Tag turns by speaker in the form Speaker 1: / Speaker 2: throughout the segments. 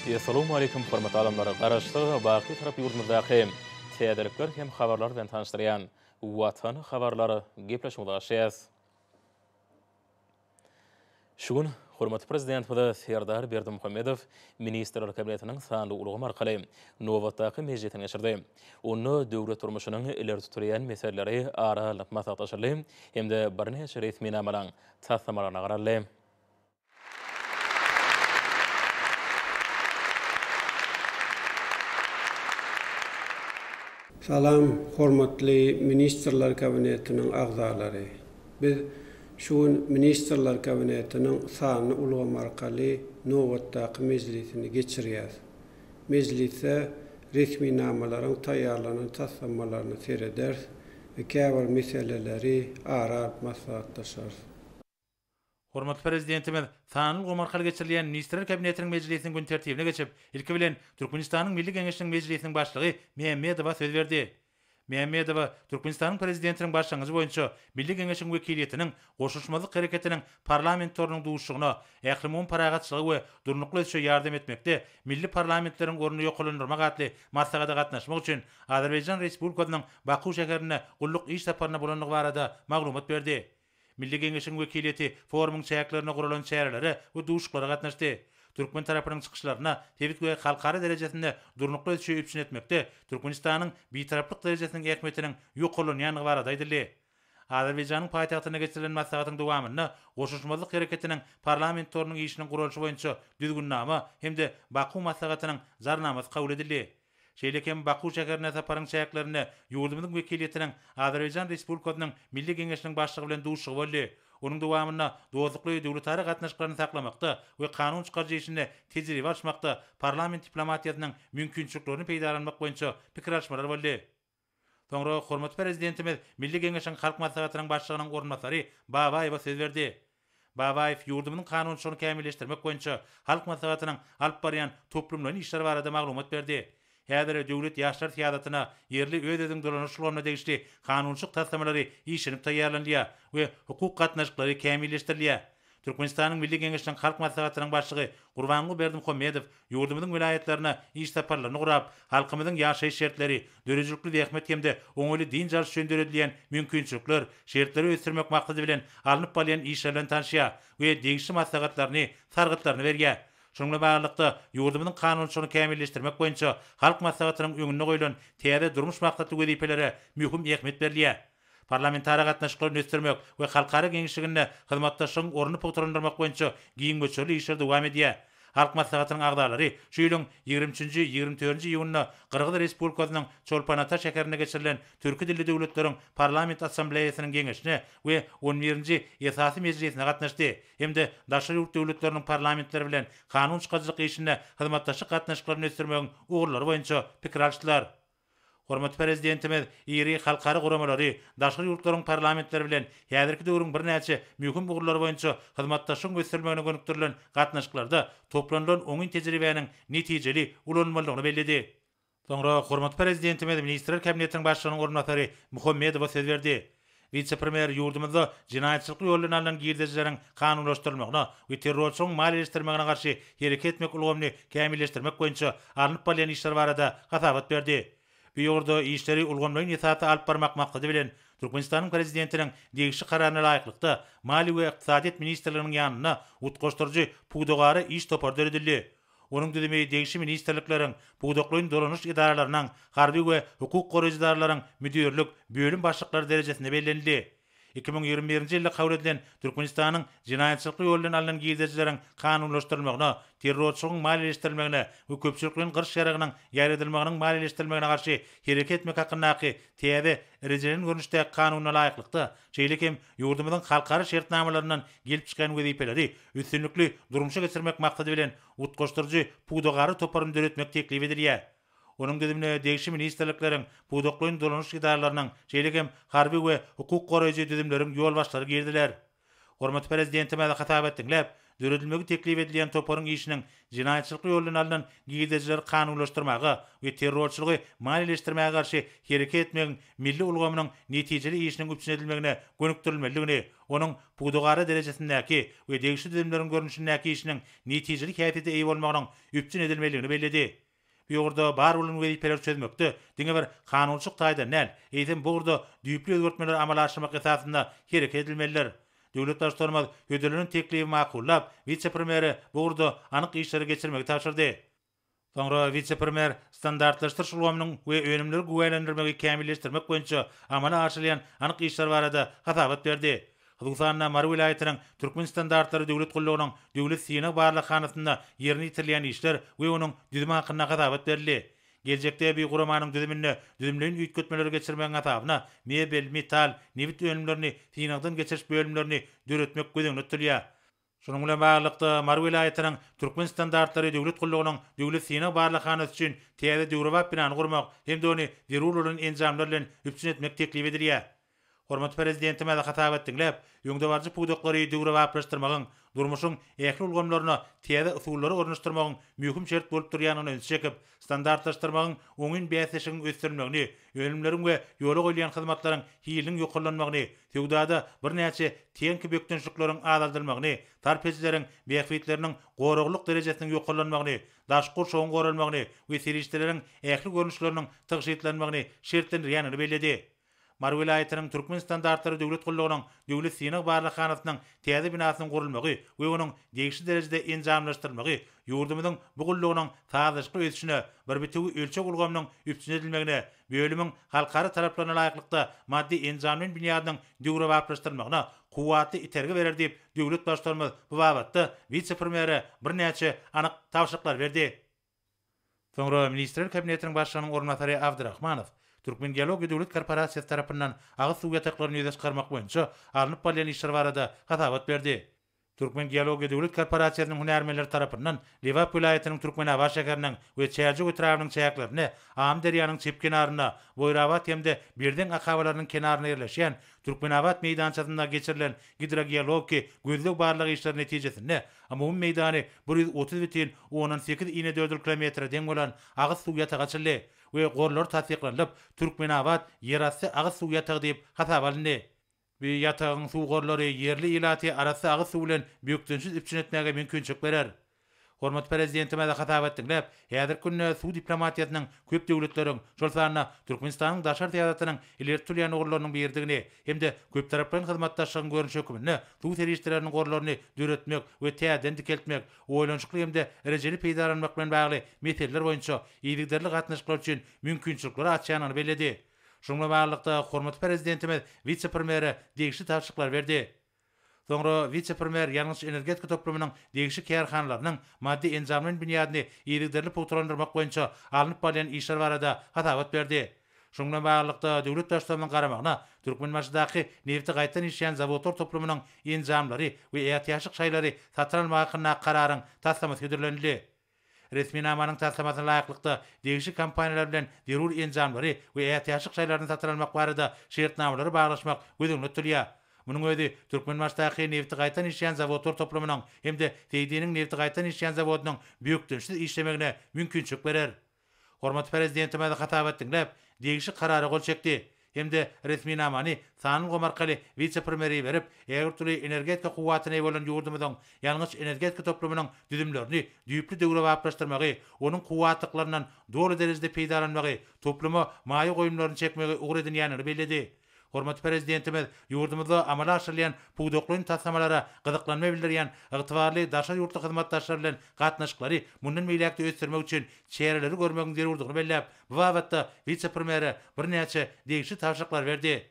Speaker 1: Essalawmaleýkim hormatly adamlar! Garaşsyz, baky Bitarap ýurdumyzdaky täzelikler hem habarlar bilen tanyşdyrýan Watan habarlar gepleşigimize başlaýas. Şu gün hormatly Prezidentimiz Serdar Berdimuhamedow Ministrler Kabinetiniň sanly ulgam arkaly nobatdaky mejlisini geçirdi. Onda döwlet durmuşynyň ileri tutulýan meseleleri ara alnyp maslahatlaşyldy hem-de birnäçe resminamalaryň taslamalaryna garaldy.
Speaker 2: Salam, hormatly Ministrler Kabinetiniň agzalary! Biz şu gün Ministrler Kabinetiniň sanly ulgam arkaly nobatdaky mejlisini geçirýäs. Mejlisde resminamalaryň taýýarlanan taslamalaryna serederis we käbir meseleleri ara alyp maslahatlaşarys.
Speaker 3: Hormatly Prezidentimiz sanly ulgam arkaly geçirilýän Ministrler Kabinetiniň mejlisiniň gün tertibine geçip, ilki bilen, Türkmenistanyň Milli Geňeşiniň Mejlisiniň Başlygy Mämmedowa söz berdi. Mämmedowa Türkmenistanyň Prezidentiniň başlangyjy boýunça Milli Geňeşiň wekiliýetiniň Goşulyşmazlyk Hereketiniň Parlament torunyň duşuşygyna, Ählumumy parahatçylyga we durnukly ösüşe ýardam etmekde milli parlamentleriň ornuny ýokarlandyrmak atly maslahata gatnaşmak üçin Azerbaýjan Respublikasynyň Baku şäherinde gulluk iş saparynda bolandygy barada maglumat berdi. Milli Geňeşiň wekiliýeti forumyň çäklerinde guralan çärelere we duşuşyklara gatnaşdy. Türkmen tarapynyň çykyşlarynda sebit we halkara derejesinde durnukly ösüşi üpjün etmekde Türkmenistanyň Bitaraplyk derejesiniň ähmiýetiniň ýokarlanýandygy barada aýdyldy. Azerbaýjanyň paýtagtynda geçirilen maslahatyň dowamynda Goşulyşmazlyk Hereketiniň Parlament torunyň işiniň guralyşy boýunça Düzgünnama hem-de Baku maslahatynyň Jarnamasy kabul edildi. Şeýle hem Baku şäherine saparyň çäklerinde ýurdumyzyň wekiliýetiniň Azerbaýjan Respublikasynyň Milli Geňeşiniň Başlygy bilen duşuşygy boldy. Onuň dowamynda dostlukly döwletara gatnaşyklaryny saklamakda we kanun çykaryjy işinde tejribe alyşmakda parlament diplomatiýasynyň mümkinçiliklerini peýdalanmak boýunça pikir alyşmalar boldy. Soňra hormatly Prezidentimiz Milli Geňeşiň Halk Maslahatynyň Başlygynyň orunbasary Babaýewe söz berdi. Babaýew ýurdumyzyň kanunçylygyny kämilleşdirmek boýunça Halk Maslahatynyň alyp barýan toplumlaýyn işleri barada maglumat berdi. Häzir döwlet ýaşlar syýasatyna, ýerli öz-özüňi dolandyryş ulgamyna degişli kanunçylyk taslamalary işlenip taýýarlanylýar we hukuk gatnaşyklary kämilleşdirilýär. Türkmenistanyň Milli Geňeşiniň Halk Maslahatynyň Başlygy Gurbanguly Berdimuhamedow ýurdumyzyň welaýatlaryna iş saparlaryny gurap, halkymyzyň ýaşaýyş şertleri, döredijilikli zähmet hem-de oňaýly dynç alyş üçin döredilýän mümkinçilikler, şertleri ösdürmek maksady bilen alnyp barylýan işler bilen tanyşýar we degişli maslahatlaryny, sargytlaryny berýär. Şunuň bilen baglylykda, ýurdumyzyň kanunçylygyny kämilleşdirmek boýunça Halk Maslahatynyň öňünde goýlan täze durmuş maksatly wezipelere möhüm ähmiýet berilýär. Parlamentara gatnaşyklaryny ösdürmek we halkara giňişliginde hyzmatdaşlygyň ornuny pugtalandyrmak boýunça giň möçberli işler dowam edýär. Halk Maslahatynyň agzalary şu ýylyň ýigrimi üçünji, ýigrimi dördünji iýunynda Gyrgyz Respublikasynyň Çolpan-Ata şäherinde geçirilen Türki dilli döwletleriň Parlament Assambleýasynyň Geňeşine we on birinji Esasy mejlisine gatnaşdy hem-de daşary ýurt döwletleriniň parlamentleri bilen kanun çykaryjylyk işinde hyzmatdaşlyk gatnaşyklaryny ösdürmegiň ugurlary boýunça pikir alyşdylar. Hormatly Prezidentimiz iri halkara guramalary, daşary ýurtlaryň parlamentleri bilen häzirki döwrüň birnäçe möhüm ugurlary boýunça hyzmatdaşlygyň ösdürilmegine gönükdirilen gatnaşyklarda toplanylan oňyn tejribäniň netijeli ulanylmalydygyny belledi. Soňra hormatly Prezidentimiz Ministrler Kabinetiniň Başlygynyň orunbasary Muhammedowa söz berdi. Wise-premýer ýurdumyzda jenaýatçylykly ýol bilen alnan girdejileriň kanunlaşdyrylmagyna we terrorçylygyň maliýeleşdirilmegine garşy hereket etmek ulgamyny kämilleşdirmek boýunça alnyp barylýan işler barada hasabat berdi. Bu ugurda işleri ulgamlaýyn esasda alyp barmak maksady bilen, Türkmenistanyň Prezidentiniň degişli Kararyna laýyklykda, Maliýe we ykdysadyýet ministrliginiň ýanynda Utgaşdyryjy pudagara iş topary döredildi. Onuň düzümi degişli ministrlikleriň, pudaklaýyn dolanyş edaralarynyň, harby we hukuk goraýjy edaralaryň müdirlik, bölüm başlyklary derejesinde bellenildi. 2021-nji ýylda kabul edilen Türkmenistanyň Jenaýatçylykly ýol bilen alnan girdejileriň kanunlaşdyrylmagyna, terrorçylygyň maliýeleşdirilmegine we köpçülikleýin gyryş ýaragynyň ýaýradylmagynyň maliýeleşdirilmegine garşy hereket etmek hakyndaky täze rejelenen görnüşdäki Kanunyna laýyklykda, şeýle hem ýurdumyzyň halkara şertnamalaryndan gelip çykýan wezipeleri üstünlikli durmuşa geçirmek maksady bilen utgaşdyryjy pudagara toparyny döretmek teklip edilýär. Onuň düzümine degişli ministrlikleriň, pudaklaýyn dolanyş edaralarynyň, şeýle hem harby we hukuk goraýjy düzümleriň ýolbaşçylary girdiler. Hormatly Prezidentimiz hasabat diňläp, döredilmegi teklip edilýän toparyň işiniň jenaýatçylykly ýoldan alnan girdejileri kanunylaşdyrmaga we terrorçylygy maliýeleşdirmäge garşy hereket etmegiň milli ulgamynyň netijeli işiniň üpjün edilmegine gönükdirilmelidigini, onuň pudagara derejesindäki we degişli düzümleriň görnüşindäki işiniň netijeli häsiýete eýe bolmagynyň üpjün edilmelidigini belledi. Bu ugurda bar bolan wezipeleri çözmekde diňe bir kanunçylyk taýdan däl, eýsem bu ugurda düýpli özgertmeleri amala aşyrmak esasynda hereket edilmelidir. Döwlet Baştutanymyz hödürlenen teklibi makullap, wise-premýere bu ugurda anyk işleri geçirmegi tabşyrdy. Soňra wise-premýer standartlaşdyryş ulgamynyň we önümleri güwälendirmegi kämilleşdirmek boýunça amala aşyrylýan anyk işler barada hasabat berdi. Hususan-da, Mary welaýatynyň Türkmenstandartlary döwlet gullugynyň döwlet synag barlaghanasynda ýerine ýetirilýän işler we onuň düzümi hakynda hasabat berildi. Geljekde bu guramanyň düzüminde düzümleýin üýtgetmeleri geçirmegiň hasabyna mebel, metal, nebit önümlerini synagdan geçiriş bölümlerini döretmek göz öňünde tutulýar. Şunuň bilen baglylykda, Mary welaýatynyň Türkmenstandartlary döwlet gullugynyň döwlet synag barlaghanasy üçin täze döwrebap binany gurmak hem-de ony zerur bolan enjamlar bilen üpjün etmek teklip edilýär. Hormatly Prezidentimiz hasabat diňläp, öňdebaryjy pudaklary döwrebaplaşdyrmagyň, durmuşyň ähli ulgamlaryna täze usullary ornaşdyrmagyň möhüm şert bolup durýandygyna ünsi çekip, standartlaşdyrmagyň oňyn bäsleşigiň ösdürilmegini, önümleriň we ýola goýulýan hyzmatlaryň hiliniň ýokarlanmagyny, söwdada birnäçe tehniki bökdençlikleriň azaldylmagyny, sarp edijileriň bähbitleriniň goraglylyk derejesiniň ýokarlanmagyny, daşky gurşawyň goralmagyny we serişdeleriň ähli görnüşleriniň tygşytlanmagyny şertlendirýändigini belledi. Mary welaýatynyň Türkmenstandartlary döwlet gullugynyň Döwlet synag barlaghanasynyň täze binasynyň gurulmagy we onuň degişli derejede enjamlaşdyrylmagy ýurdumyzyň bu gullugynyň sazlaşykly ösüşine, bir bitewi ölçeg ulgamynyň üpjün edilmegine, bölümiň halkara talaplaryna laýyklykda maddy-enjamlaýyn binýadynyň döwrebaplaşdyrylmagyna kuwwatly itergi berer diýip, döwlet Baştutanymyz bu babatda wise-premýere birnäçe anyk tabşyryklary berdi. Soňra Ministrler Kabinetiniň Başlygynyň orunbasary Abdyrahmanow Türkmengeologiýa döwlet korporasiýasy tarapyndan agyz suw ýataklaryny ýüze çykarmak boýunça alnyp barylýan işler barada hasabat berdi. Türkmengeologiýa döwlet korporasiýasynyň hünärmenleri tarapyndan Lebap welaýatynyň Türkmenabat şäheriniň we Çärjew etrabynyň çäklerinde Amyderýanyň çep kenarynda, Boýrabat hem-de Berzeň akabalarynyň kenarynda ýerleşýän Türkmenabat meýdançasynda geçirilen gidrogeologiki gözleg-barlag işleri netijesinde Umumy meýdany 130,8 inedördül kilometre deň bolan agyz suw ýatagy açyldy we gorlary tassyklanylyp, Türkmenabat ýerasty agyz suw ýatagy diýip hasaba alyndy. Bu ýatagyň suw gorlary ýerli ilaty arassa agyz suw bilen bökdençsiz üpjün etmäge mümkinçilik berer. Hormatly Prezidentimiz hasabat diňläp, häzirki günde suw diplomatiýasynyň köp döwletleriň, şol sanda Türkmenistanyň daşary syýasatynyň ileri tutulýan ugurlarynyň biridigini hem-de köptaraplaýyn hyzmatdaşlygyň görnüşi hökmünde suw serişdeleriniň gorlaryny döretmek we täzeden dikeltmek, oýlanyşykly hem-de rejeli peýdalanmak bilen bagly meseleler boýunça yzygiderli gatnaşyklar üçin mümkinçilikleri açýandygyny belledi. Şunuň bilen baglylykda, hormatly Prezidentimiz wise-premýere degişli tabşyryklary berdi. Soňra wise-premýer ýangyç-energetika toplumynyň degişli kärhanalarynyň maddy-enjamlaýyn binýadyny yzygiderli pugtalandyrmak boýunça alnyp barylýan işler barada hasabat berdi. Şunuň bilen baglylykda, döwlet Baştutanymyzyň garamagyna Türkmenbaşydaky nebiti gaýtadan işleýän zawodlar toplumynyň enjamlary we ätiýaçlyk şaýlary satyn almak hakyndaky Kararyň taslamasy hödürlenildi. Resminamanyň taslamasyna laýyklykda, degişli kompaniýalar bilen zerur enjamlary we ätiýaçlyk şaýlaryny satyn almak barada şertnamalary baglaşmak göz öňünde tutulýar. Munuň özi Türkmenbaşydaky nebiti gaýtadan işleýän zawodlar toplumynyň hem-de Seýdiniň nebiti gaýtadan işleýän zawodynyň bökdençsiz işlemegine mümkinçilik berer. Hormatly Prezidentimiz hasabat diňläp, degişli Karara gol çekdi hem-de resminamany sanly ulgam arkaly wise-premýere iberip, ägirt uly energetika kuwwatyna eýe bolan ýurdumyzyň ýangyç-energetika toplumynyň düzümlerini düýpli döwrebaplaşdyrmagy, onuň kuwwatlyklaryndan doly derejede peýdalanmagy, topluma maýa goýumlaryny çekmegi ugur edinýändigini belledi. Hormatly Prezidentimiz ýurdumyzda amala aşyrylýan pudaklaýyn taslamalara gyzyklanma bildirýän ygtybarly daşary ýurtly hyzmatdaşlar bilen gatnaşyklary mundan beýläk-de ösdürmek üçin çäreleri görmegiň zerurdygyny belläp, bu babatda wise-premýere birnäçe degişli tabşyryklary berdi.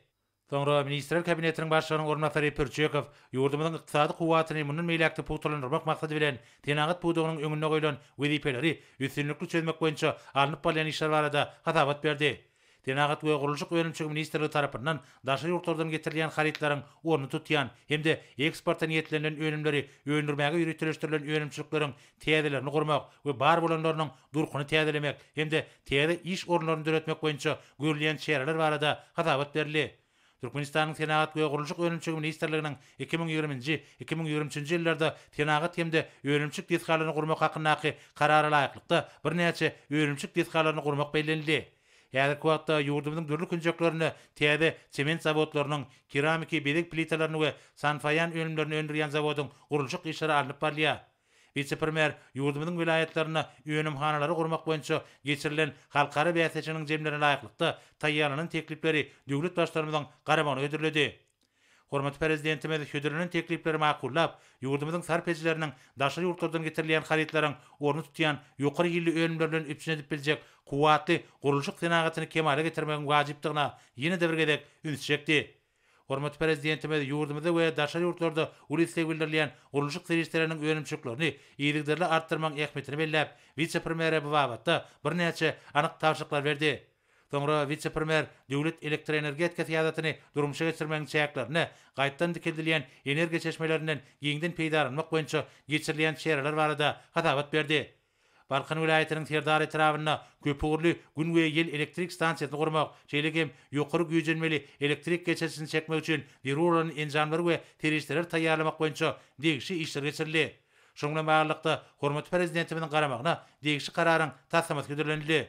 Speaker 3: Soňra Ministrler Kabinetiniň Başlygynyň orunbasary Pürçekow ýurdumyzyň ykdysady kuwwatyny mundan beýläk-de pugtalandyrmak maksady bilen, senagat pudagynyň öňünde goýlan wezipeleri üstünlikli çözmek boýunça alnyp barylýan işler barada hasabat berdi. Senagat we gurluşyk önümçiligi ministrligi tarapyndan daşary ýurtlardan getirilýän harytlaryň ornuny tutýan hem-de eksporta niýetlenilen önümleri öndürmäge ýöriteleşdirilen önümçilikleriň täzelerini gurmak we bar bolanlarynyň durkuny täzelemek hem-de täze iş orunlaryny döretmek boýunça görülýän çäreler barada hasabat berildi. Türkmenistanyň Senagat we gurluşyk önümçiligi ministrliginiň 2020-nji, 2023-nji ýyllarda senagat hem-de önümçilik desgalaryny gurmak hakyndaky Karara laýyklykda birnäçe önümçilik desgalaryny gurmak bellenildi. Häzirki wagtda ýurdumyzyň dürli künjeklerinde täze sement zawodlarynyň, keramiki bezeg plitalaryny we sanfaýan önümlerini öndürýän zawodyň gurluşyk işleri alnyp barylýar. Wise-premýer ýurdumyzyň welaýatlarynda önümhanalary gurmak boýunça geçirilen halkara bäsleşiginiň jemlerine laýyklykda taýýarlanan teklipleri döwlet Baştutanymyzyň garamagyna hödürledi. Hormatly Prezidentimiz hödürlenen teklipleri makullap, ýurdumyzyň sarp edijileriniň daşary ýurtlardan getirilýän harytlaryň ornuny tutýan ýokary hilli önümler bilen üpjün edip biljek kuwwatly gurluşyk senagatyny kemala getirmegiň wajypdygyna ýene-de bir gezek ünsi çekdi. Hormatly Prezidentimiz ýurdumyzda we daşary ýurtlarda uly isleg bildirilýän gurluşyk serişdeleriniň önümçiliklerini yzygiderli artdyrmagyň ähmiýetini belläp, wise-premýere bu babatda birnäçe anyk tabşyryklar berdi. Soňra wise-premýer döwlet elektroenergetika syýasatyny durmuşa geçirmegiň çäklerinde gaýtadan dikeldilýän energiýa çeşmelerinden giňden peýdalanmak boýunça geçirilýän çäreler barada hasabat berdi. Balkan welaýatynyň Serdar etrabynda köpugurly Gün we ýel elektrik stansiýasyny gurmak, şeýle hem ýokary güýjenmeli elektrik geçirijisini çekmek üçin zerur bolan enjamlary we serişdeleri taýýarlamak boýunça degişli işler geçirildi. Şunuň bilen baglylykda, hormatly Prezidentimiziň garamagyna degişli Kararyň taslamasy hödürlenildi.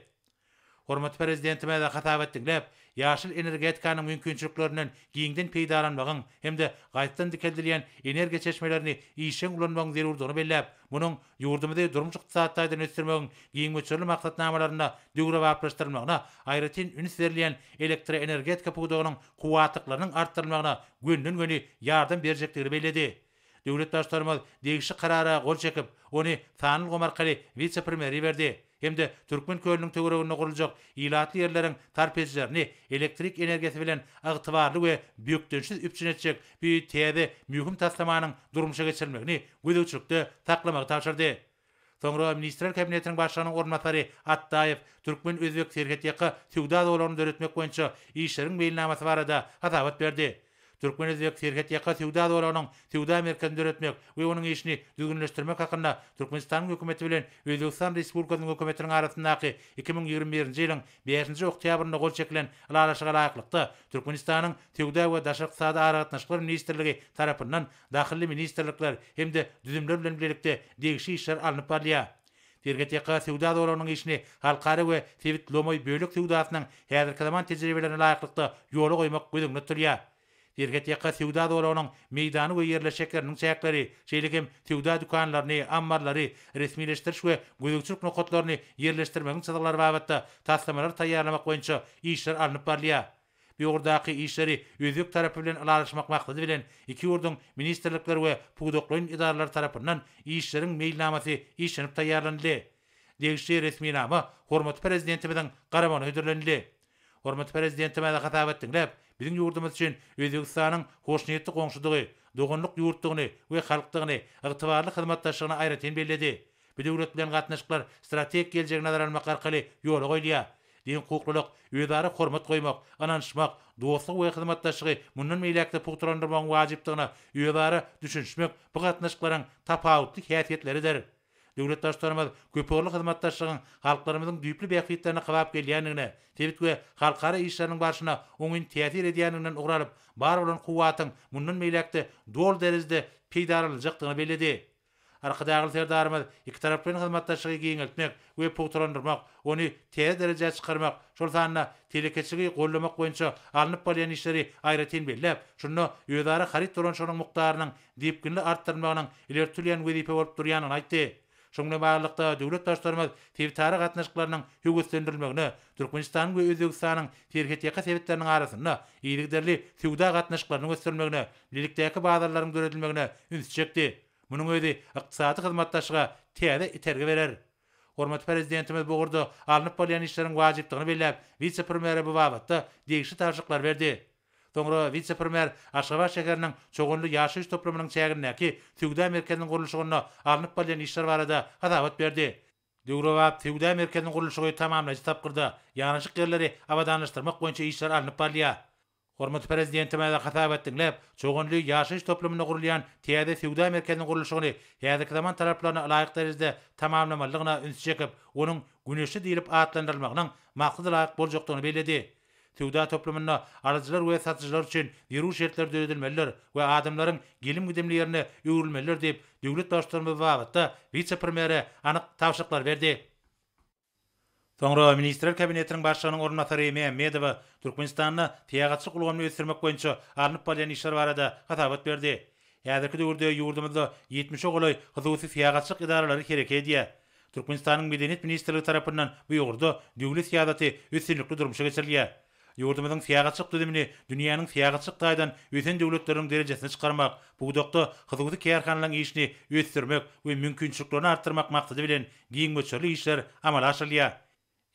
Speaker 3: Hormatly Prezidentimiz hasabat diňläp, ýaşyl energetikanyň mümkinçiliklerinden giňden peýdalanmagyň hem-de gaýtadan dikeldilýän energiýa çeşmelerini işjeň ulanmagyň zerurdygyny belläp, munuň ýurdumyzy durmuş-ykdysady taýdan ösdürmegiň giň möçberli maksatnamalarynda döwrebaplaşdyrylmagyna aýratyn üns berilýän elektroenergetika pudagynyň kuwwatlyklarynyň artdyrylmagyna gönden-göni ýardam berjekdigini belledi. Döwlet Baştutanymyz degişli Karara gol çekip, ony sanly ulgam arkaly wise-premýere iberdi hem-de Türkmen kölüniň töwereginde guruljak ilatly ýerleriň sarp edijilerini elektrik energiýasy bilen ygtybarly we bökdençsiz üpjün etjek bu täze möhüm taslamanyň durmuşa geçirilmegini gözegçilikde saklamagy tabşyrdy. Soňra Ministrler Kabinetiniň Başlygynyň orunbasary Atdaýew türkmen-özbek serhetýaka söwda zolagyny döretmek boýunça işleriň meýilnamasy barada hasabat berdi. Türkmen-özbek serhetýaka söwda zolagynyň söwda merkezini döretmek we onuň işini düzgünleşdirmek hakynda Türkmenistanyň Hökümeti bilen Özbegistan Respublikasynyň Hökümetiniň arasyndaky 2021-nji ýylyň bäşinji oktýabrynda gol çekilen Ylalaşyga laýyklykda, Türkmenistanyň Söwda we daşary ykdysady aragatnaşyklar ministrligi tarapyndan dahylly ministrlikler hem-de düzümler bilen bilelikde degişli işler alnyp barylýar. Serhetýaka söwda zolagynyň işini halkara we sebit lomaý bölek söwdasynyň häzirki zaman tejribelerine laýyklykda ýola goýmak göz öňünde tutulýar. Serhetýaka söwda zolagynyň meýdany we ýerleşjek ýeriniň çäkleri, şeýle hem söwda dükanlaryny, ammarlary, resmileşdiriş we gözegçilik nokatlaryny ýerleşdirmegiň çyzgylary babatda taslamalary taýýarlamak boýunça işler alnyp barylýar. Bu ugurdaky işleri özbek tarapy bilen ylalaşmak maksady bilen, iki ýurduň ministrlikleri we pudaklaýyn edaralary tarapyndan işleriň meýilnamasy işlenip taýýarlanyldy. Degişli resminama hormatly Prezidentimiziň garamagyna hödürlenildi. Hormatly Prezidentimiz hasabat diňläp, biziň ýurdumyz üçin Özbegistanyň hoşniýetli goňşudygy, doganlyk ýurtdugyny we halkdygyny, ygtybarly hyzmatdaşlygyny aýratyn belledi. Bu döwlet bilen gatnaşyklar strategik geljegi nazara almak arkaly ýola goýulýar. Deňhukuklylyk, özara hormat goýmak, ynanyşmak, dostlugy we hyzmatdaşlygy mundan beýläk-de pugtalandyrmagyň wajypdygyna özara düşünişmek bu gatnaşyklaryň tapawutly häsiýetleridir. Döwlet Baştutanymyz köpugurly hyzmatdaşlygyň halklarymyzyň düýpli bähbitlerine kybap gelýändigine, sebit we halkara işleriniň barşyna oňyn täsir edýändiginden ugur alyp, bar bolan kuwwatyň mundan beýläk-de doly derejede peýdalanyljakdygyny belledi. Arkadagly Serdarymyz ikitaraplaýyn hyzmatdaşlygy giňeltmek we pugtalandyrmak, ony täze derejä çykarmak, şol sanda telekeçiligi goldamak boýunça alnyp barylýan işleri aýratyn belläp, şunda özara haryt dolanyşygynyň mukdarynyň depginli artdyrylmagynyň ileri tutulýan wezipe bolup durýandygyny aýtdy. Şunuň bilen baglylykda, döwlet Baştutanymyz sebitara gatnaşyklarynyň höweslendirilmegine, Türkmenistanyň we Özbegistanyň serhetýaka sebitleriniň arasynda yzygiderli söwda gatnaşyklarynyň ösdürilmegine, bilelikdäki bazarlaryň döredilmegine ünsi çekdi. Munuň özi ykdysady hyzmatdaşlyga täze itergi berer. Hormatly Prezidentimiz bu ugurda alnyp barylýan işleriň wajypdygyny belläp, wise-premýere bu babatda degişli tabşyryklary berdi. Soňra wise-premýer Aşgabat şäheriniň Çoganly ýaşaýyş toplumynyň çägindäki söwda merkeziniň gurluşygynda alnyp barylýan işler barada hasabat berdi. Döwrebap söwda merkeziniň gurluşygy tamamlaýjy tapgyrda, ýanaşyk ýerleri abadanlaşdyrmak boýunça işler alnyp barylýar. Hormatly Prezidentimiz hasabat diňläp, Çoganly ýaşaýyş toplumynda gurulýan täze söwda merkeziniň gurluşygyny häzirki zaman talaplaryna ylaýyk derejede tamamlamalydygyna ünsi çekip, onuň Güneşli diýlip atlandyrylmagynyň maksadalaýyk boljakdygyny belledi. Söwda toplumynda alyjylar we satyjylar üçin zerur şertler döredilmelidir we adamlaryň gelim-gidimli ýerine öwrülmelidir diýip, döwlet Baştutanymyz bu babatda wise-premýere anyk tabşyryklary berdi. Soňra Ministrler Kabinetiniň Başlygynyň orunbasary Mämmedowa Türkmenistanda syýahatçylyk ulgamyny ösdürmek boýunça alnyp barylýan işler barada hasabat berdi. Häzirki döwürde ýurdumyzda ýetmişe golaý hususy syýahatçylyk edaralary hereket edýär. Türkmenistanyň Medeniýet ministrligi tarapyndan bu ugurda döwlet syýasaty üstünlikli durmuşa geçirilýär. Ýurdumyzyň syýahatçylyk düzümini dünýäniň syýahatçylyk taýdan ösen döwletleriniň derejesine çykarmak, pudakda hususy kärhanalaryň işini ösdürmek we mümkinçiliklerini artdyrmak maksady bilen giň möçberli işler amala aşyrylýar.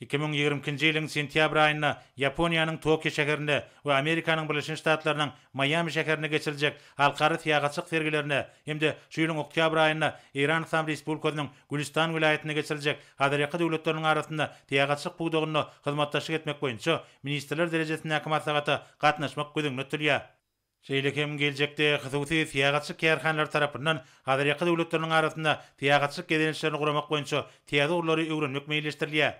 Speaker 3: 2022-nji ýylyň sentýabr aýynda Ýaponiýanyň Tokio şäherinde we Amerikanyň Birleşen Ştatlarynyň Maýami şäherinde geçiriljek halkara syýahatçylyk sergilerine hem-de şu ýylyň oktýabr aýynda Eýran Yslam Respublikasynyň Gülüstan welaýatynda geçiriljek Hazarýaka döwletleriniň arasynda syýahatçylyk pudagynda hyzmatdaşlyk etmek boýunça ministrler derejesindäki maslahata gatnaşmak göz öňünde tutulýar. Şeýle hem geljekde hususy syýahatçylyk kärhanalary tarapyndan Hazarýaka döwletleriniň arasynda syýahatçylyk gezelençlerini guramak boýunça täze ugurlary öwrenmek meýilleşdirilýär.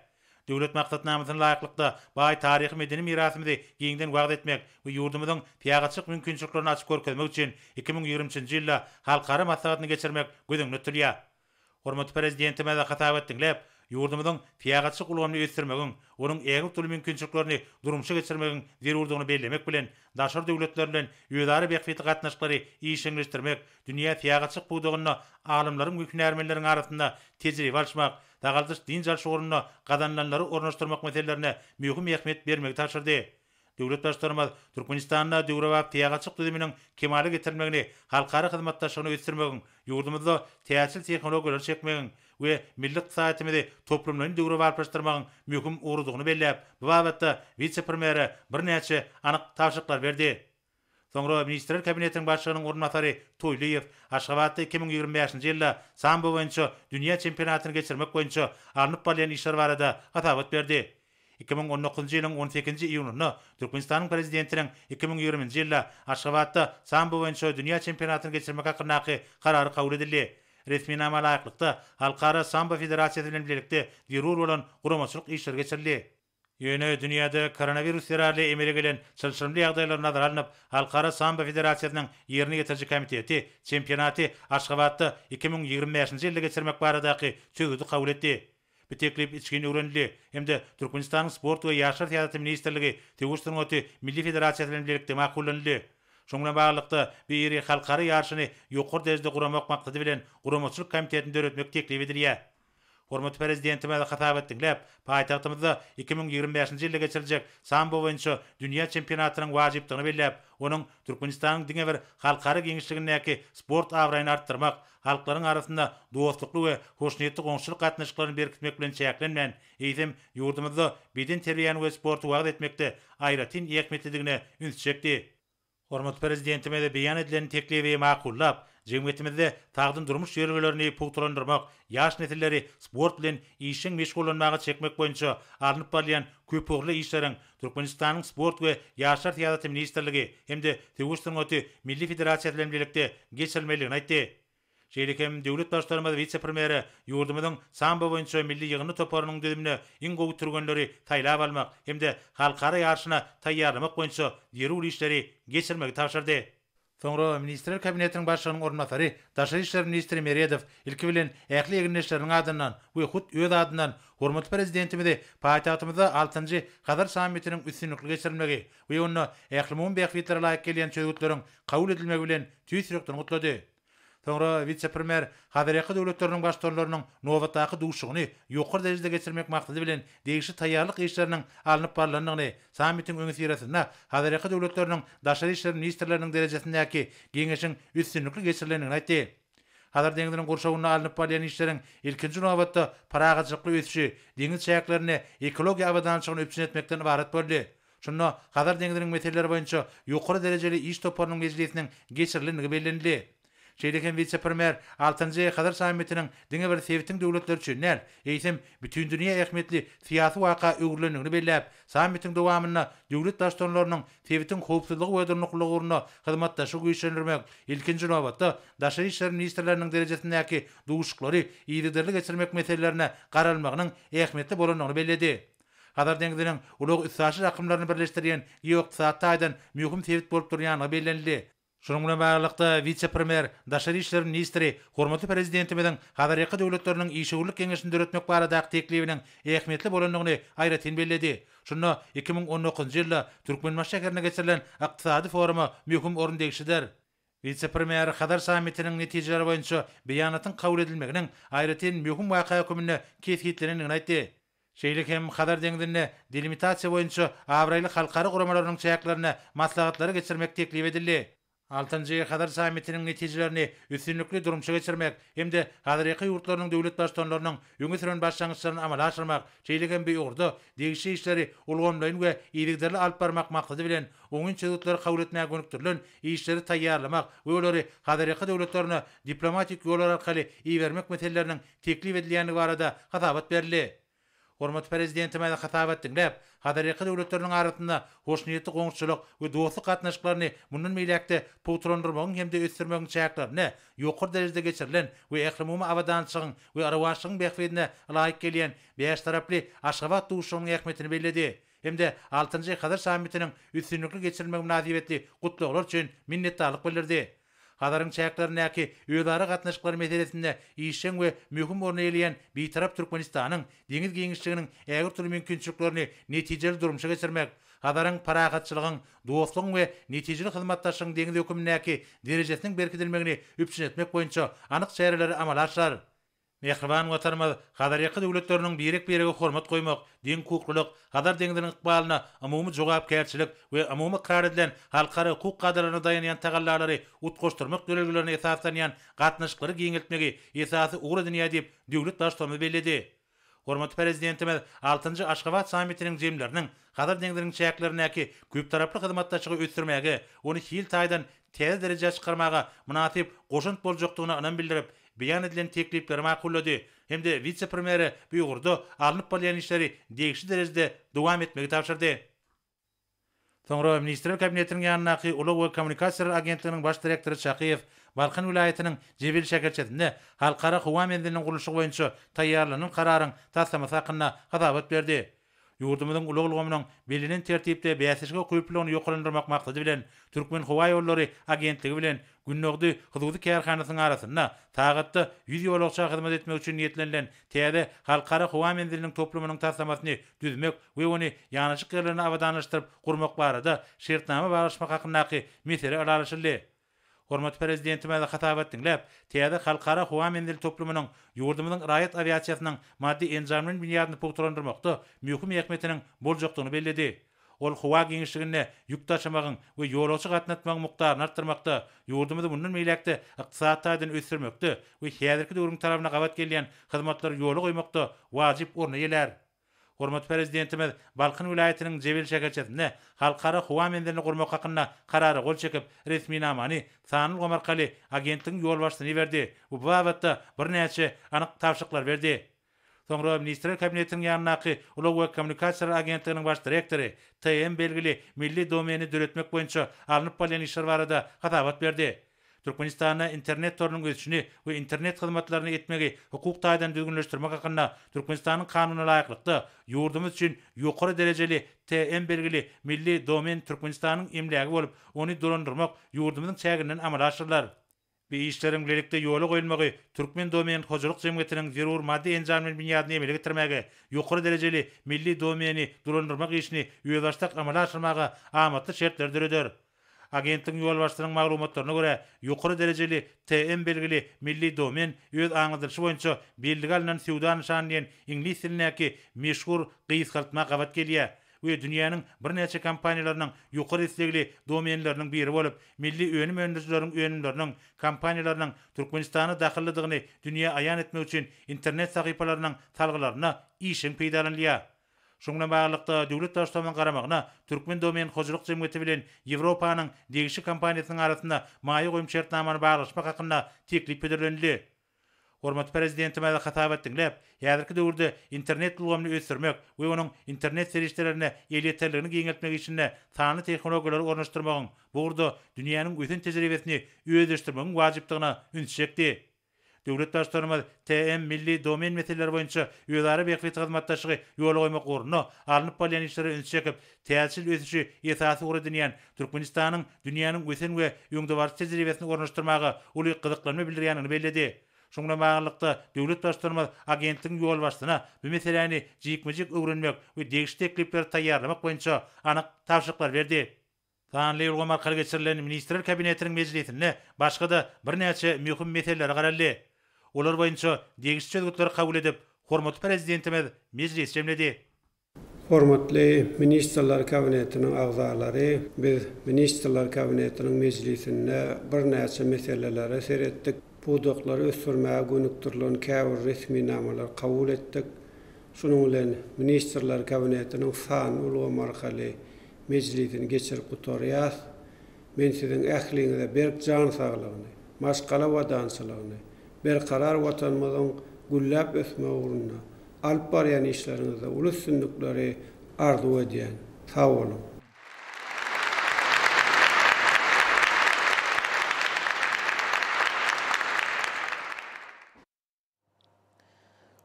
Speaker 3: Döwlet maksatnamasyna laýyklykda, baý taryhy-medeni mirasymyzy giňden wagyz etmek we ýurdumyzyň syýahatçylyk mümkinçiliklerini açyp görkezmek üçin 2023-nji ýylda halkara maslahatyny geçirmek göz öňünde tutulýar. Hormatly Prezidentimiz hasabat diňläp, ýurdumyzyň syýahatçylyk ulgamyny ösdürmegiň, onuň ägirt uly mümkinçiliklerini durmuşa geçirmegiň zerurdygyny bellemek bilen, daşary döwletler bilen özara bähbitli gatnaşyklary işjeňleşdirmek, dünýä syýahatçylyk pudagynda alymlaryň we hünärmenleriň arasynda tejribe alyşmak, sagaldyş-dynç alyş ugrunda gazanylanlary ornaşdyrmak meselelerine möhüm ähmiýet bermegi tabşyrdy. Döwlet Baştutanymyz Türkmenistanda döwrebap syýahatçylyk düzüminiň kemala getirilmegini halkara hyzmatdaşlygyny ösdürmegiň, ýurdumyzda täjir tehnologiýalary çekmegiň we milli ykdysadyýetimizi toplumlaýyn döwrebaplaşdyrmagyň möhüm ugrudygyny belläp, bu babatda wise-premýere birnäçe anyk tabşyryklary berdi. Soňra Ministrler Kabinetiniň Başlygynyň orunbasary Toýlyýew Aşgabatda 2025-nji ýylda sambo boýunça dünýä çempionatyny geçirmek boýunça alnyp barylýan işler barada hasabat berdi. 2019-njy ýylyň on sekizinji iýunynda Türkmenistanyň Prezidentiniň 2020-nji ýylda Aşgabatda sambo boýunça dünýä çempionatyny geçirmek hakyndaky Karary kabul edildi. Resminama laýyklykda, Halkara sambo federasiýasy bilen bilelikde zerur bolan guramaçylyk işleri geçirildi. Ýöne dünýäde koronawirus zerarly emele gelen çylşyrymly ýagdaýlar nazara alnyp, Halkara sambo federasiýasynyň Ýerine ýetiriji komiteti çempionaty Aşgabatda 2025-nji ýylda geçirmek baradaky çözgüdi kabul etdi. Bu teklip içgin öwrenildi hem-de Türkmenistanyň Sport we ýaşlar syýasaty ministrligi Söweş sungaty milli federasiýasy bilen bilelikde makullanyldy. Şunuň bilen baglylykda, bu iri halkara ýaryşyny ýokary derejede guramak maksady bilen guramaçylyk komitetini döretmek teklip edilýär. Hormatly Prezidentimiz hasabat diňläp, paýtagtymyzda 2025-nji ýylda geçiriljek sambo boýunça dünýä çempionatynyň wajypdygyny belläp, onuň Türkmenistanyň diňe bir halkara giňişligindäki sport abraýyny artdyrmak, halklaryň arasynda dostlukly we hoşniýetli goňşuçylyk gatnaşyklaryny berkitmek bilen çäklenmän, eýsem, ýurdumyzda bedenterbiýäni we sporty wagyz etmekde aýratyn ähmiýetlidigine ünsi çekdi. Hormatly Prezidentimiz beýan edilen teklibi makullap, jemgyýetimizde sagdyn durmuş ýörelgelerini pugtalandyrmak, ýaş nesilleri sport bilen işjeň meşgullanmaga çekmek boýunça alnyp barylýan köpugurly işleriň Türkmenistanyň Sport we ýaşlar syýasaty ministrligi hem-de Söweş sungaty milli federasiýasy bilen bilelikde geçirilmelidigini aýtdy. Şeýle hem döwlet Baştutanymyz wise-premýere ýurdumyzyň sambo boýunça milli ýygyndy toparynyň düzümine iň gowy türgenleri saýlap almak hem-de halkara ýaryşyna taýýarlamak boýunça zerur işleri geçirmegi tabşyrdy. Soňra Ministrler Kabinetiniň Başlygynyň orunbasary, daşary işler ministri Meredow ilki bilen ähli egindeşleriniň adyndan we hut öz adyndan hormatly Prezidentimizi paýtagtymyzda altynjy Hazar sammitiniň üstünlikli geçirilmegi we onda ählumumy bähbitlere laýyk gelýän çözgütleriň kabul edilmegi bilen tüýs ýürekden gutlady. Soňra wise-premýer Hazarýaka döwletleriniň Baştutanlarynyň nobatdaky duşuşygyny ýokary derejede geçirmek maksady bilen degişli taýýarlyk işleriniň alnyp barlandygyny, sammitiň öňüsyrasynda Hazarýaka döwletleriniň daşary işler ministrleriniň derejesindäki geňeşiň üstünlikli geçirilendigini aýtdy. Hazar deňziniň gurşawynda alnyp barylýan işleriň ilkinji nobatda parahatçylykly ösüşi, deňiz çäklerinde ekologiýa abadançylygyny üpjün etmekden ybarat boldy. Şunda Hazar deňziniň meseleleri boýunça ýokary derejeli iş toparynyň mejlisiniň geçirilendigi bellenildi. Şeýle hem wise-premýer altynjy Hazar sammitiniň diňe bir sebitiň döwletleri üçin däl, eýsem, bütindünýä ähmiýetli syýasy waka öwrülendigini belläp, sammitiň dowamynda döwlet Baştutanlarynyň sebitiň howpsuzlygy we durnuklylygy ugrunda hyzmatdaşlygy güýçlendirmek, ilkinji nobatda, daşary işler ministrleriniň derejesindäki duşuşyklary yzygiderli geçirmek meselelerine garalmagynyň ähmiýetli bolandygyny belledi. Hazar deňziniň ulag-üstaşyr akymlaryny birleşdirýän geoykdysady taýdan möhüm sebit bolup durýandygy bellenildi. Şunuň bilen baglylykda, wise-premýer, daşary işler ministri hormatly Prezidentimiziň Hazarýaka döwletleriniň işewürlik geňeşini döretmek baradaky teklibiniň ähmiýetli bolandygyny aýratyn belledi. Şunda 2019-njy ýylda Türkmenbaşy şäherinde geçirilen ykdysady foruma möhüm orun degişlidir. Wise-premýer Hazar sammitiniň netijeleri boýunça beýanatyň kabul edilmeginiň aýratyn möhüm waka hökmünde kesgitlenendigini aýtdy. Şeýle hem Hazar deňzinde delimitasiýa boýunça abraýly halkara guramalarynyň çäklerinde maslahatlary geçirmek teklip edildi. Altynjy Hazar sammitiniň netijelerini üstünlikli durmuşa geçirmek hem-de Hazarýaka ýurtlarynyň döwlet Baştutanlarynyň öňe süren başlangyçlaryny amala aşyrmak, şeýle hem bu ugurda degişli işleri ulgamlaýyn we yzygiderli alyp barmak maksady bilen, oňyn çözgütleri kabul etmäge gönükdirilen işleri taýýarlamak we olary Hazarýaka döwletlerine diplomatik ýollar arkaly ibermek meseleleriniň teklip edilýändigi barada hasabat berildi. Hormatly Prezidentimiz hasabat diňläp, Hazarýaka döwletleriniň arasynda hoşniýetli goňşuçylyk we dostluk gatnaşyklaryny mundan beýläk-de pugtalandyrmagyň hem-de ösdürmegiň çäklerinde ýokary derejede geçirilen we ählumumy abadançylygyň we rowaçlygyň bähbidine laýyk gelýän bäştaraply Aşgabat duşuşygynyň ähmiýetini belledi hem-de altynjy Hazar sammitiniň üstünlikli geçirilmegi mynasybetli gutlaglar üçin minnetdarlyk bildirdi. Hazaryň çäklerindäki özara gatnaşyklar meselesinde işjeň we möhüm orny eýeleýän Bitarap Türkmenistanyň deňiz giňişliginiň ägirt uly mümkinçiliklerini netijeli durmuşa geçirmek, Hazaryň parahatçylygyň, dostlugyň we netijeli hyzmatdaşlygyň deňizi hökümindäki derejesiniň berkidilmegini üpjün etmek boýunça anyk çäreleri amala aşyrar. Mähriban Watanymyz Hazarýaka döwletleriniň birek-birege hormat goýmak, deňhukuklylyk, Hazar deňziniň ykbalyna umumy jogapkärçilik we umumy ykrar edilen halkara hukuk kadalaryna daýanýan tagallalary utgaşdyrmak ýörelgelerine esaslanýan gatnaşyklary giňeltmegi esasy ugur edinýär diýip, döwlet Baştutanymyz belledi. Hormatly Prezidentimiz altynjy Aşgabat sammitiniň jemleriniň Hazar deňziniň çäklerindäki köptaraply hyzmatdaşlygy ösdürmäge, ony hil taýdan täze derejä çykarmaga mynasyp goşant boljakdygyna ynam bildirip, beýan edilen teklipleri makullady hem-de wise-premýere bu ugurda alnyp barylýan işleri degişli derejede dowam etmegi tabşyrdy. Soňra Ministrler Kabinetiniň ýanyndaky Ulag we kommunikasiýalar agentliginiň baş direktory Çakyýew Balkan welaýatynyň Jebel şäherçesinde Halkara howa menziliniň gurluşygy boýunça taýýarlanan kararyň taslamasy hakynda hasabat berdi. Ýurdumyzyň ulag ulgamynyň bellenen tertipde bäsleşige ukyplylygyny ýokarlandyrmak maksady bilen, Türkmenhowaýollary agentligi bilen Gündogdy hususy kärhanasynyň arasynda sagatda 100 ýolagça hyzmat etmek üçin niýetlenilen täze Halkara howa menziliniň toplumynyň taslamasyny düzmek we ony ýanaşyk ýerlerini abadanlaşdyryp gurmak barada şertnama baglaşmak hakyndaky mesele ylalaşyldy. Hormatly Prezidentimiz hasabat diňläp, täze Halkara howa menzili toplumynyň ýurdumyzyň raýat awiasiýasynyň maddy-enjamlaýyn binýadyny pugtalandyrmakda möhüm ähmiýetiniň boljakdygyny belledi. Ol howa giňişliginde ýük daşamagyň we ýolagçy gatnatmagyň mukdaryny artdyrmakda, ýurdumyzy mundan beýläk-de ykdysady taýdan ösdürmekde we häzirki döwrüň talabyna gabat gelýän hyzmatlary ýola goýmakda wajyp orny eýelär. Hormatly Prezidentimiz Balkan welaýatynyň Jebel şäherçesinde Halkara howa menzilini gurmak hakynda Karara gol çekip, resminamany sanly ulgam arkaly agentligiň ýolbaşçysyna iberdi we bu babatda birnäçe anyk tabşyryklary berdi. Soňra Ministrler Kabinetiniň ýanyndaky Ulag we kommunikasiýalar agentliginiň baş direktory TM belgili milli domeni döretmek boýunça alnyp barylýan işler barada hasabat berdi. Türkmenistanda internet torunyň ösüşini we internet hyzmatlaryny etmegi hukuk taýdan düzgünleşdirmek hakynda Türkmenistanyň Kanunyna laýyklykda, ýurdumyz üçin ýokary derejeli TM belgili milli domen Türkmenistanyň emlägi bolup, ony dolandyrmak ýurdumyzyň çäginden amala aşyrylar. Bu işleriň bilelikde ýola goýulmagy Türkmen domen hojalyk jemgyýetiniň zerur maddy-enjamlaýyn binýadyny emele getirmäge, ýokary derejeli milli domeni dolandyrmak işini özbaşdak amala aşyrmaga amatly şertleri döreder. Agentligiň ýolbaşçysynyň maglumatlaryna görä, ýokary derejeli TM belgili milli domen öz aňladylyşy boýunça bellige alnan söwda nyşany diýen iňlis dilindäki meşhur gysgaltma gabat gelýär we dünýäniň birnäçe kompaniýalarynyň ýokary islegli domenleriniň biri bolup, milli önüm öndürijileriň önümleriniň, kompaniýalarynyň Türkmenistana dahyllydygyny dünýä aýan etmek üçin internet sahypalarynyň salgylarynda işjeň peýdalanylýar. Şunuň bilen baglylykda, döwlet Baştutanynyň garamagyna Türkmen Domen hojalyk jemgyýeti bilen Ýewropanyň degişli kompaniýasynyň arasynda maýa goýum şertnamany baglaşmak hakynda teklip hödürlenildi. Hormatly Prezidentimiz hasabat diňläp, häzirki döwürde internet ulgamyny ösdürmek we onuň internet serişdelerine elýeterligini giňeltmek işinde sanly tehnologiýalary ornaşdyrmagyň, bu ugurda dünýäniň ösen tejribesini özleşdirmegiň wajypdygyna ünsi çekdi. Döwlet Baştutanymyz TM milli domen meseleleri boýunça özara bähbitli hyzmatdaşlygy ýola goýmak ugrunda alnyp barylýan işlere ünsi çekip, täzeçil ösüşi esasy ugur edinýän Türkmenistanyň dünýäniň ösen we öňdebaryjy tejribesini ornaşdyrmaga uly gyzyklanma bildirýändigini belledi. Şunuň bilen baglylykda, döwlet Baştutanymyz agentligiň ýolbaşçysyna bu meseläni jikme-jik öwrenmek we degişli teklipleri taýýarlamak boýunça anyk tabşyryklary berdi. Sanly ulgam arkaly geçirilen Ministrler Kabinetiniň mejlisinde başga-da birnäçe möhüm meselelere garaldy. Olar boýunça degişli çözgütleri kabul edip, hormatly Prezidentimiz mejlisi jemledi.
Speaker 2: Hormatly Ministrler Kabinetiniň agzalary, biz Ministrler Kabinetiniň mejlisinde birnäçe meselelere seretdik. Pudaklary ösdürmäge gönükdirilen käbir resminamalary kabul etdik. Şunuň bilen, Ministrler Kabinetiniň sanly ulgam arkaly mejlisini geçirip gutarýas. Men siziň ähliňize berk jan saglygyny, maşgala abadançylygyny, berkarar Watanymyzyň gülläp ösmegi ugrunda alyp barýan işleriňizde uly üstünlikleri arzuw edýän. Sag boluň!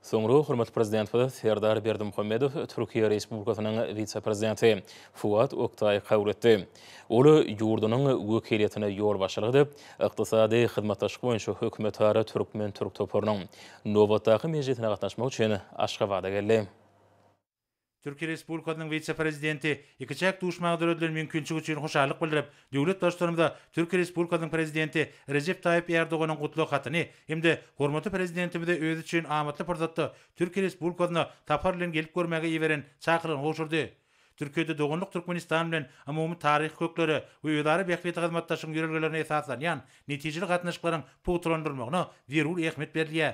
Speaker 1: Soňra hormatly Prezidentimiz Serdar Berdimuhamedow Türkiýe Respublikasynyň wise-prezidenti Fuat Oktaýy kabul etdi. Ol ýurdunyň wekiliýetine ýolbaşçylyk edip, Ykdysady hyzmatdaşlyk boýunça hökümetara türkmen-türk toparynyň nobatdaky mejlisine gatnaşmak üçin Aşgabada geldi.
Speaker 3: Türkiýe Respublikasynyň wise-prezidenti ikiçäk duşmaga döredilen mümkinçilik üçin hoşallyk bildirip, döwlet Baştutanymyza Türkiýe Respublikasynyň Prezidenti Rejep Taýyp Erdoganyň gutlag hatyny hem-de hormatly Prezidentimize özi üçin amatly pursatda Türkiýe Respublikasyna sapar bilen gelip görmäge iberen çakylygyny gowşurdy. Türkiýede doganlyk Türkmenistan bilen umumy taryhy köklere we özara bähbitli hyzmatdaşlygyň ýörelgelerine esaslanýan netijeli gatnaşyklaryň pugtalandyrylmagyna zerur ähmiýet berilýär.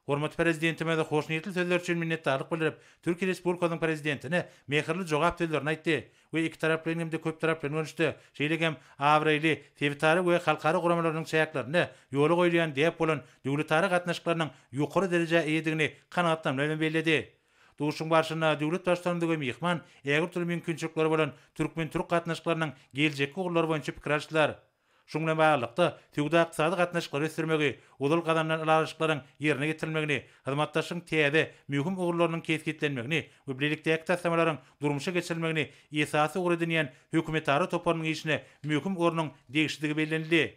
Speaker 3: Hormatly Prezidentimize hoşniýetli sözleri üçin minnetdarlyk bildirip, Türkiýe Respublikasynyň Prezidentine mähirli jogap sözlerini aýtdy we ikitaraplaýyn hem-de köptaraplaýyn görnüşde, şeýle hem abraýly sebitara we halkara guramalarynyň çäklerinde ýola goýulýan däp bolan döwletara gatnaşyklarynyň ýokary derejä eýedigini kanagatlanma bilen belledi. Duşuşygyň barşynda döwlet Baştutanymyz we myhman ägirt uly mümkinçilikleri bolan türkmen-türk gatnaşyklarynyň geljekki ugurlary boýunça pikir alyşdylar. Şunuň bilen baglylykda, söwda-ykdysady gatnaşyklary ösdürmegi, ozal gazanylan ylalaşyklaryň ýerine ýetirilmegini, hyzmatdaşlygyň täze, möhüm ugurlarynyň kesgitlenmegini we bilelikdäki taslamalaryň durmuşa geçirilmegini esasy ugur edinýän hökümetara toparynyň işine möhüm ornuň degişlidigi bellenildi.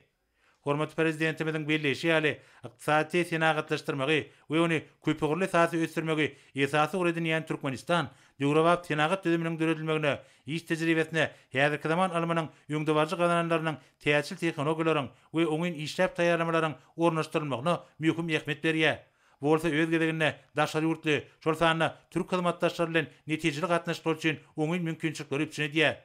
Speaker 3: Hormatly Prezidentimiziň belleýşi ýaly, ykdysadyýeti senagatlaşdyrmagy we ony köpugurly esasda ösdürmegi esasy ugur edinýän Türkmenistan döwrebap senagat düzüminiň döredilmegine, iş tejribesine häzirki zaman ylmynyň öňdebaryjy gazananlarynyň täzeçil tehnologiýalaryň we oňyn işläp taýýarlamalaryň ornaşdyrylmagyna möhüm ähmiýet berýär. Bu bolsa öz gezeginde daşary ýurtly, şol sanda türk hyzmatdaşlary bilen netijeli gatnaşyklar üçin oňyn mümkinçilikleri üpjün edýär.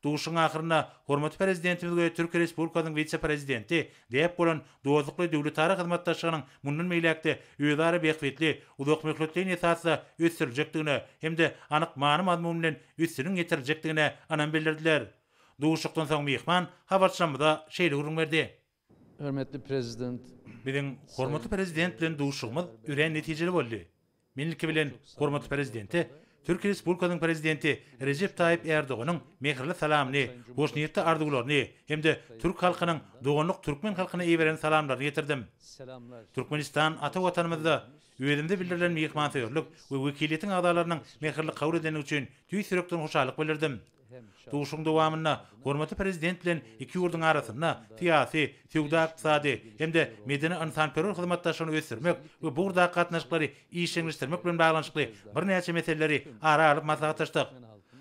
Speaker 3: Duşuşygyň ahyrynda hormatly Prezidentimiz we Türkiýe Respublikasynyň wise-prezidenti däp bolan dostlukly döwletara hyzmatdaşlygynyň mundan beýläk-de özara bähbitli, uzakmöhletleýin esasda ösdüriljekdigine hem-de anyk many-mazmun bilen üstüniň ýetiriljekdigine ynam bildirdiler. Duşuşykdan soň myhman habarçylarymyza şeýle gürrüň berdi.
Speaker 4: Hörmetli Prezident.
Speaker 3: Biziň hormatly Prezident bilen duşuşygymyz örän netijeli boldy. Men ilki bilen hormatly Prezidente Türkiýe Respublikasynyň Prezidenti Rejep Taýyp Erdoganyň mähirli salamyny, hoşniýetli arzuwlaryny hem-de türk halkynyň doganlyk türkmen halkyna iberen salamlaryny getirdim. Türkmenistan ata Watanymyzda özümize bildirilen myhmansöýerlik we wekiliýetiň agzalarynyň mähirli kabul edendigi üçin tüýs ýürekden hoşallyk bildirdim. Duşuşygyň dowamynda hormatly Prezident bilen iki ýurduň arasynda syýasy, söwda-ykdysady hem-de medeni-ynsanperwer hyzmatdaşlygyny ösdürmek we bu ugurdaky gatnaşyklary işjeňleşdirmek bilen baglanyşykly birnäçe meseleleri ara alyp maslahatlaşdyk.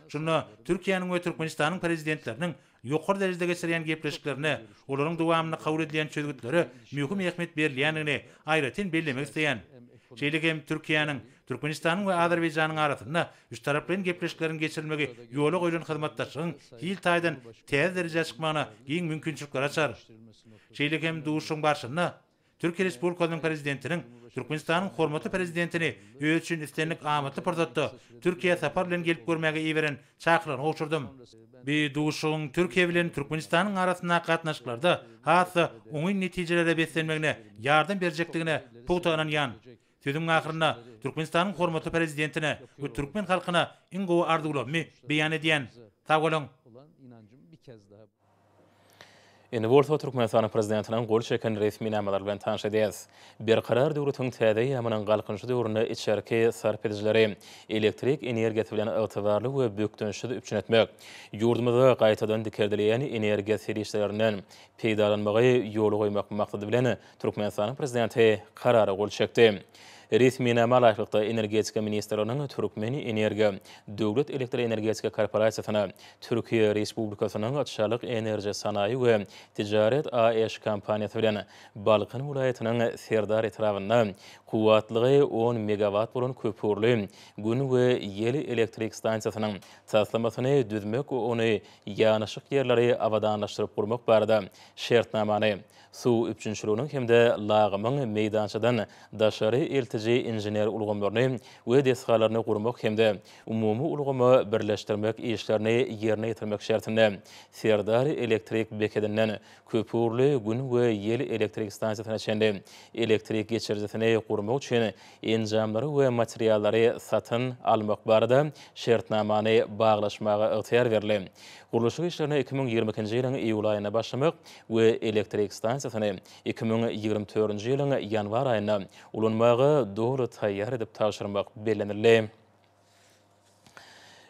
Speaker 3: Şunda Türkiýäniň we Türkmenistanyň Prezidentleriniň ýokary derejede geçirýän gepleşiklerine, olaryň dowamynda kabul edilýän çözgütlere möhüm ähmiýet berilýändigini aýratyn bellemek isleýän. Şeýle hem Türkiýäniň, Türkmenistanyň we Azerbaýjanyň arasynda üçtaraplaýyn gepleşikleriň geçirilmegi ýola goýlan hyzmatdaşlygyň hil taýdan täze derejä çykmagyna giň mümkinçilikleri açar. Şeýle hem duşuşygyň barşynda Türkiýe Respublikasynyň Prezidentiniň Türkmenistanyň hormatly Prezidentini özi üçin islendik amatly pursatda Türkiýä sapar bilen gelip görmäge iberen çakylygyny gowşurdym. Bu duşuşygyň Türkiýe bilen Türkmenistanyň arasyndaky gatnaşyklarda has-da oňyn netijelere beslenmegine ýardam berjekdigine pugta ynanýan. Sözümiň ahyrynda Türkmenistanyň hormatly Prezidentine we türkmen halkyna iň gowy arzuwlarymy beýan edýän. Sag boluň!
Speaker 1: Indi bolsa Türkmenistanyň Prezidentiniň gol çeken resminamalary bilen tanyş edýäris. Berkarar döwletiň täze eýýamynyň Galkynyşy döwründe içerki sarp edijileri elektrik energiýasy bilen ygtybarly we bökdençsiz üpjün etmek, ýurdumyzda gaýtadan dikeldilýän energiýa serişdelerinden peýdalanmagy ýola goýmak maksady bilen Türkmenistanyň Prezidenti Karara gol çekdi. Resminama laýyklykda, Energetika ministrliginiň Türkmenenergiýa döwlet elektroenergetika korporasiýasyna Türkiýe Respublikasynyň Çalyk Enerji sanaýy we tijaret AŞ kompaniýasy bilen Balkan welaýatynyň Serdar etrabynda kuwwatlygy on megawat bolan köpugurly Gün we ýel elektrik stansiýasynyň taslamasyny düzmek we ony ýanaşyk ýerleri abadanlaşdyryp gurmak barada şertnamany suw üpjünçiliginiň hem-de lagymyň meýdançadan daşary eltiji inžener ulgamlaryny we desgalaryny gurmak hem-de umumy ulgama birleşdirmek işlerini ýerine ýetirmek şertinde Serdar elektrik bekedinden köpugurly Gün we ýel elektrik stansiýasyna çenli elektrik geçirijisini gurmak üçin enjamlary we materiallary satyn almak barada şertnamany baglaşmaga ygtyýar berildi. Gurluşyk işlerine 2022-nji ýylyň iýul aýynda başlamak we elektrik stansiýasyny 2024-nji ýylyň ýanwar aýynda ulanmaga doly taýýar edip tabşyrmak bellenildi.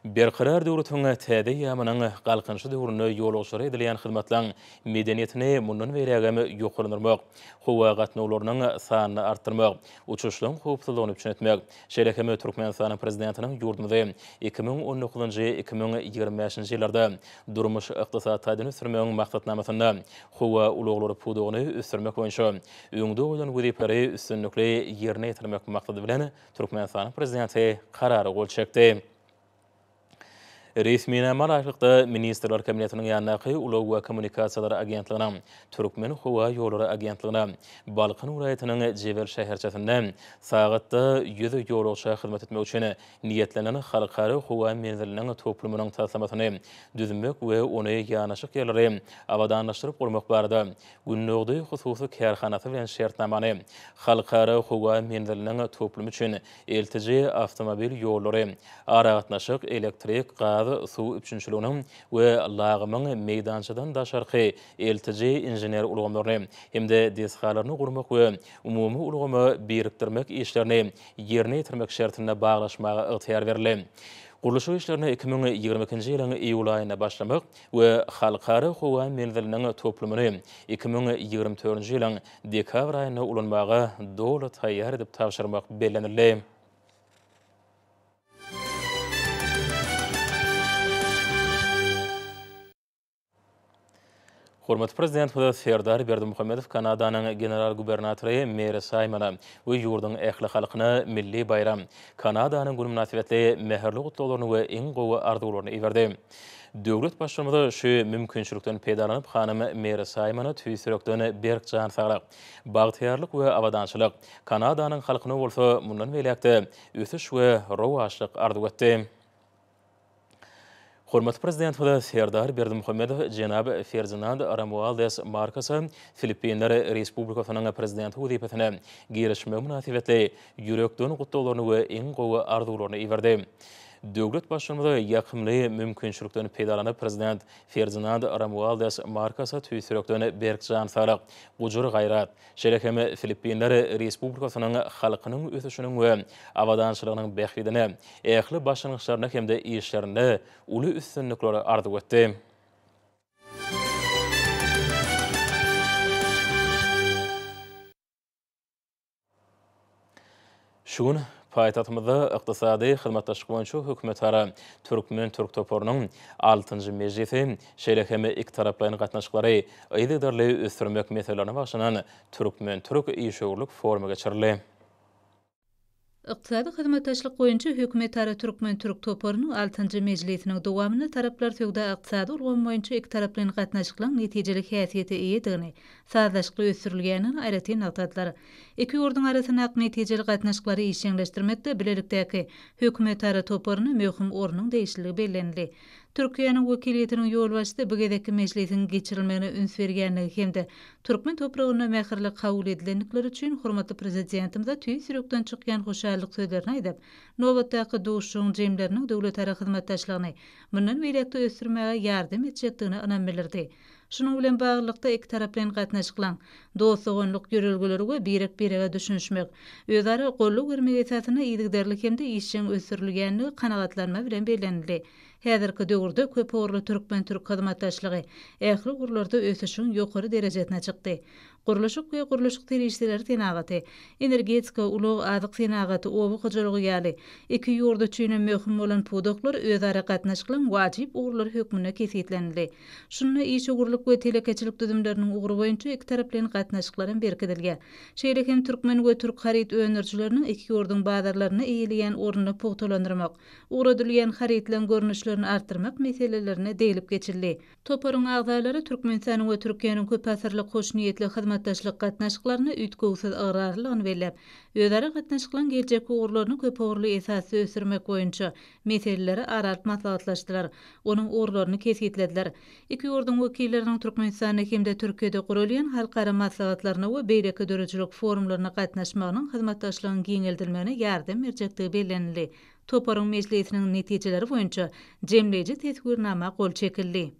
Speaker 1: Berkarar döwletiň täze eýýamynyň Galkynyşy döwründe ýolagçylara edilýän hyzmatlaryň medeniýetini mundan beýlägem ýokarlandyrmak, howa gatnawlarynyň sanyny artdyrmak, uçuşlaryň howpsuzlygyny üpjün etmek, şeýle hem Türkmenistanyň Prezidentiniň ýurdumyzy 2019-njy, 2025-nji ýyllarda durmuş-ykdysady taýdan ösdürmegiň maksatnamasynda howa ulaglary pudagyny ösdürmek boýunça öňde goýlan wezipeleri üstünlikli ýerine ýetirmek maksady bilen, Türkmenistanyň Prezidenti Karara gol çekdi. Resminama laýyklykda, Ministrler Kabinetiniň ýanyndaky Ulag we kommunikasiýalar agentliginiň Türkmenhowaýollary agentligine Balkan welaýatynyň Jebel şäherçesinde sagatda 100 ýolagça hyzmat etmek üçin niýetlenen halkara howa menziliniň toplumynyň taslamasyny düzmek we ony ýanaşyk ýerleri abadanlaşdyryp gurmak barada Gündogdy hususy kärhanasy bilen şertnamany Halkara howa menziliniň toplumy üçin eltiji awtomobil ýollary, aragatnaşyk, elektrik, gaz, suw üpjünçiliginiň we lagymyň meýdançadan daşarky eltiji inžener ulgamlaryny hem-de desgalaryny gurmak we umumy ulgama birikdirmek işlerini ýerine ýetirmek şertinde baglaşmaga ygtyýar berildi. Gurluşyk işlerine 2022-nji ýylyň iýul aýynda başlamak we Halkara howa menziliniň toplumyny 2024-nji ýylyň dekabr aýynda ulanmaga doly taýýar edip tabşyrmak bellenildi. Hormatly Prezidentimiz Serdar Berdimuhamedow Kanadanyň general-gubernatory Meri Saýmona we ýurduň ähli halkyna milli baýram, Kanadanyň güni mynasybetli mähirli gutlaglaryny we iň gowy arzuwlaryny iberdi. Döwlet Baştutanymyz şu mümkinçilikden peýdalanyp, hanym Meri Saýmona tüýs ýürekden berk jan saglyk, bagtyýarlyk we abadançylyk, Kanadanyň halkyna bolsa mundan beýläk-de ösüş we rowaçlyk arzuw etdi. Hormatly Prezidentimiz Serdar Berdimuhamedow jenap Ferdinand Romualdes Markosa Filippinler Respublikasynyň Prezidenti wezipesine girişmegi mynasybetli ýürekden gutlaglaryny we iň gowy arzuwlaryny iberdi. Döwlet Baştutanymyz ýakymly mümkinçilikden peýdalanyp, Prezident Ferdinand Romualdes Markosa tüýs ýürekden berk jan saglyk, gujur-gaýrat, şeýle hem Filippinler Respublikasynyň halkynyň ösüşiniň we abadançylygynyň bähbidine ähli başlangyçlarynda hem-de işlerinde uly üstünlikleri arzuw etdi. Şu gün paýtagtymyzda Ykdysady hyzmatdaşlyk boýunça hökümetara türkmen-türk toparynyň altynjy mejlisi, şeýle hem ikitaraplaýyn gatnaşyklary yzygiderli ösdürmek meselelerine bagyşlanan türkmen-türk işewürlik forumy geçirildi.
Speaker 5: Ykdysady hyzmatdaşlyk boýunça hökümetara türkmen-türk toparynyň altynjy mejlisiniň dowamynda taraplar söwda-ykdysady ulgamy boýunça ikitaraplaýyn gatnaşyklaryň netijeli häsiýete eýedigini, sazlaşykly ösdürilýändigini aýratyn nygtadylar. Iki ýurduň arasyndaky netijeli gatnaşyklary işjeňleşdirmekde bilelikdäki hökümetara toparyna möhüm ornuň degişliligi bellenildi. Türkiýäniň wekiliýetiniň ýolbaşçysy bu gezekki mejlisiň geçirilmegine üns berýändigi hem-de türkmen topragynda mähirli kabul edilendikleri üçin hormatly Prezidentimize tüýs ýürekden çykýan hoşallyk sözlerini aýdyp, nobatdaky duşuşygyň jemleriniň döwletara hyzmatdaşlygyny mundan beýläk-de ösdürmäge ýardam etjekdigine ynam bildirdi. Şunuň bilen baglylykda, ikitaraplaýyn gatnaşyklaryň dost-doganlyk ýörelgeleri we birek-birege düşünişmek, özara goldaw bermek esasynda yzygiderli hem-de işjeň ösdürilýändigi kanagatlanma bilen bellenildi. Häzirki döwürde köpugurly türkmen-türk hyzmatdaşlygy ähli ugurlarda ösüşiň ýokary derejesine çykdy. Gurluşyk we gurluşyk serişdeleri senagaty, energetika, ulag, azyk senagaty, oba hojalygy ýaly iki ýurt üçin hem möhüm bolan pudaklar özara gatnaşyklaryň wajyp ugurlary hökmünde kesgitlenildi. Şunda işewürlik we telekeçilik düzümleriniň ugry boýunça ikitaraplaýyn gatnaşyklar hem berkidilýär. Şeýle hem türkmen we türk haryt öndürijileriniň iki ýurduň bazarlarynda eýeleýän ornuny pugtalandyrmak, ugradylýan harytlaryň görnüşlerini artdyrmak meselelerine deglip geçildi. Toparyň agzalary Türkmenistanyň we Türkiýäniň köpasyrlyk hoşniýetli hyzmatdaşlyk gatnaşyklaryna üýtgewsiz ygrarlylygyny belläp, özara gatnaşyklaryň geljekki ugurlaryny köpugurly esasda ösdürmek boýunça meseleleri ara alyp maslahatlaşdylar, onuň ugurlaryny kesgitlediler. Iki ýurduň wekilleriniň Türkmenistanda hem-de Türkiýede guralýan halkara maslahatlaryna we beýleki döredijilik forumlaryna gatnaşmagynyň hyzmatdaşlygyň giňeldilmegine ýardam berjekdigi bellenildi. Toparyň mejlisiniň netijeleri boýunça jemleýji teswirnama gol çekildi.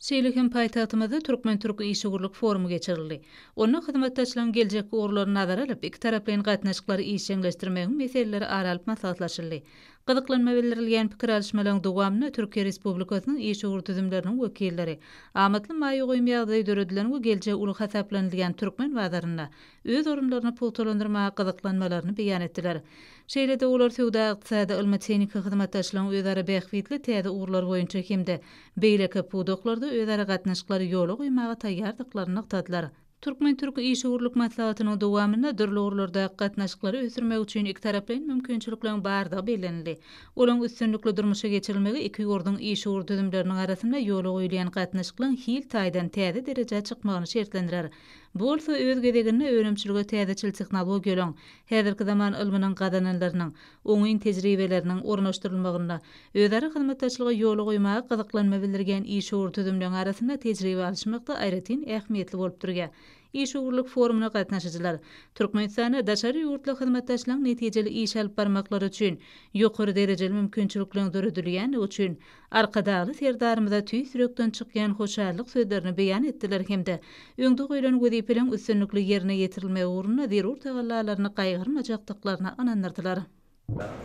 Speaker 5: Şeýle hem paýtagtymyzda türkmen-türk işewürlik forumy geçirildi. Onda hyzmatdaşlygyň geljekki ugurlaryny nazara alyp, ikitaraplaýyn gatnaşyklary işjeňleşdirmegiň meseleleri ara alyp maslahatlaşyldy. Gyzyklanma bildirilýän pikir alyşmalaryň dowamynda Türkiýe Respublikasynyň işewür düzümleriniň wekilleri amatly maýa goýum ýagdaýy döredilen we geljegi uly hasaplanylýan türkmen bazarynda öz orunlaryny pugtalandyrmaga gyzyklanmalaryny beýan etdiler. Şeýle-de olar söwda-ykdysady, ylmy-tehniki hyzmatdaşlygyň özara bähbitli täze ugurlary boýunça hem-de beýleki pudaklarda özara gatnaşyklary ýola goýmaga taýýardyklaryny nygtadylar. Türkmen-türk işewürlik maslahatynyň dowamynda dürli ugurlardaky gatnaşyklary ösdürmek üçin ikitaraplaýyn mümkinçilikleriň bardygy bellenildi. Olaryň üstünlikli durmuşa geçirilmegi iki ýurduň işewür düzümleriniň arasynda ýola goýulýan gatnaşyklaryň hil taýdan täze derejä çykmagyny şertlendirer. Bu bolsa öz gezeginde önümçilige täzeçil tehnologiýalaryň, häzirki zaman ylmynyň gazananlarynyň, oňyn tejribeleriniň ornaşdyrylmagynda, özara hyzmatdaşlygy ýola goýmaga gyzyklanma bildirýän işewür düzümleň arasynda tejribe alyşmakda aýratyn ähmiýetli bolup durýar. Işewürlik forumyna gatnaşyjylar Türkmenistanda daşary ýurtly hyzmatdaşlaryň netijeli iş alyp barmaklary üçin ýokary derejeli mümkinçilikleriň döredilýändigi üçin Arkadagly Serdarymyza tüýs ýürekden çykýan hoşallyk sözlerini beýan etdiler hem-de öňde goýlan wezipeleriň üstünlikli ýerine ýetirilmegi ugrunda zerur tagallalaryny gaýgyrmajakdyklaryna ynandyrdylar.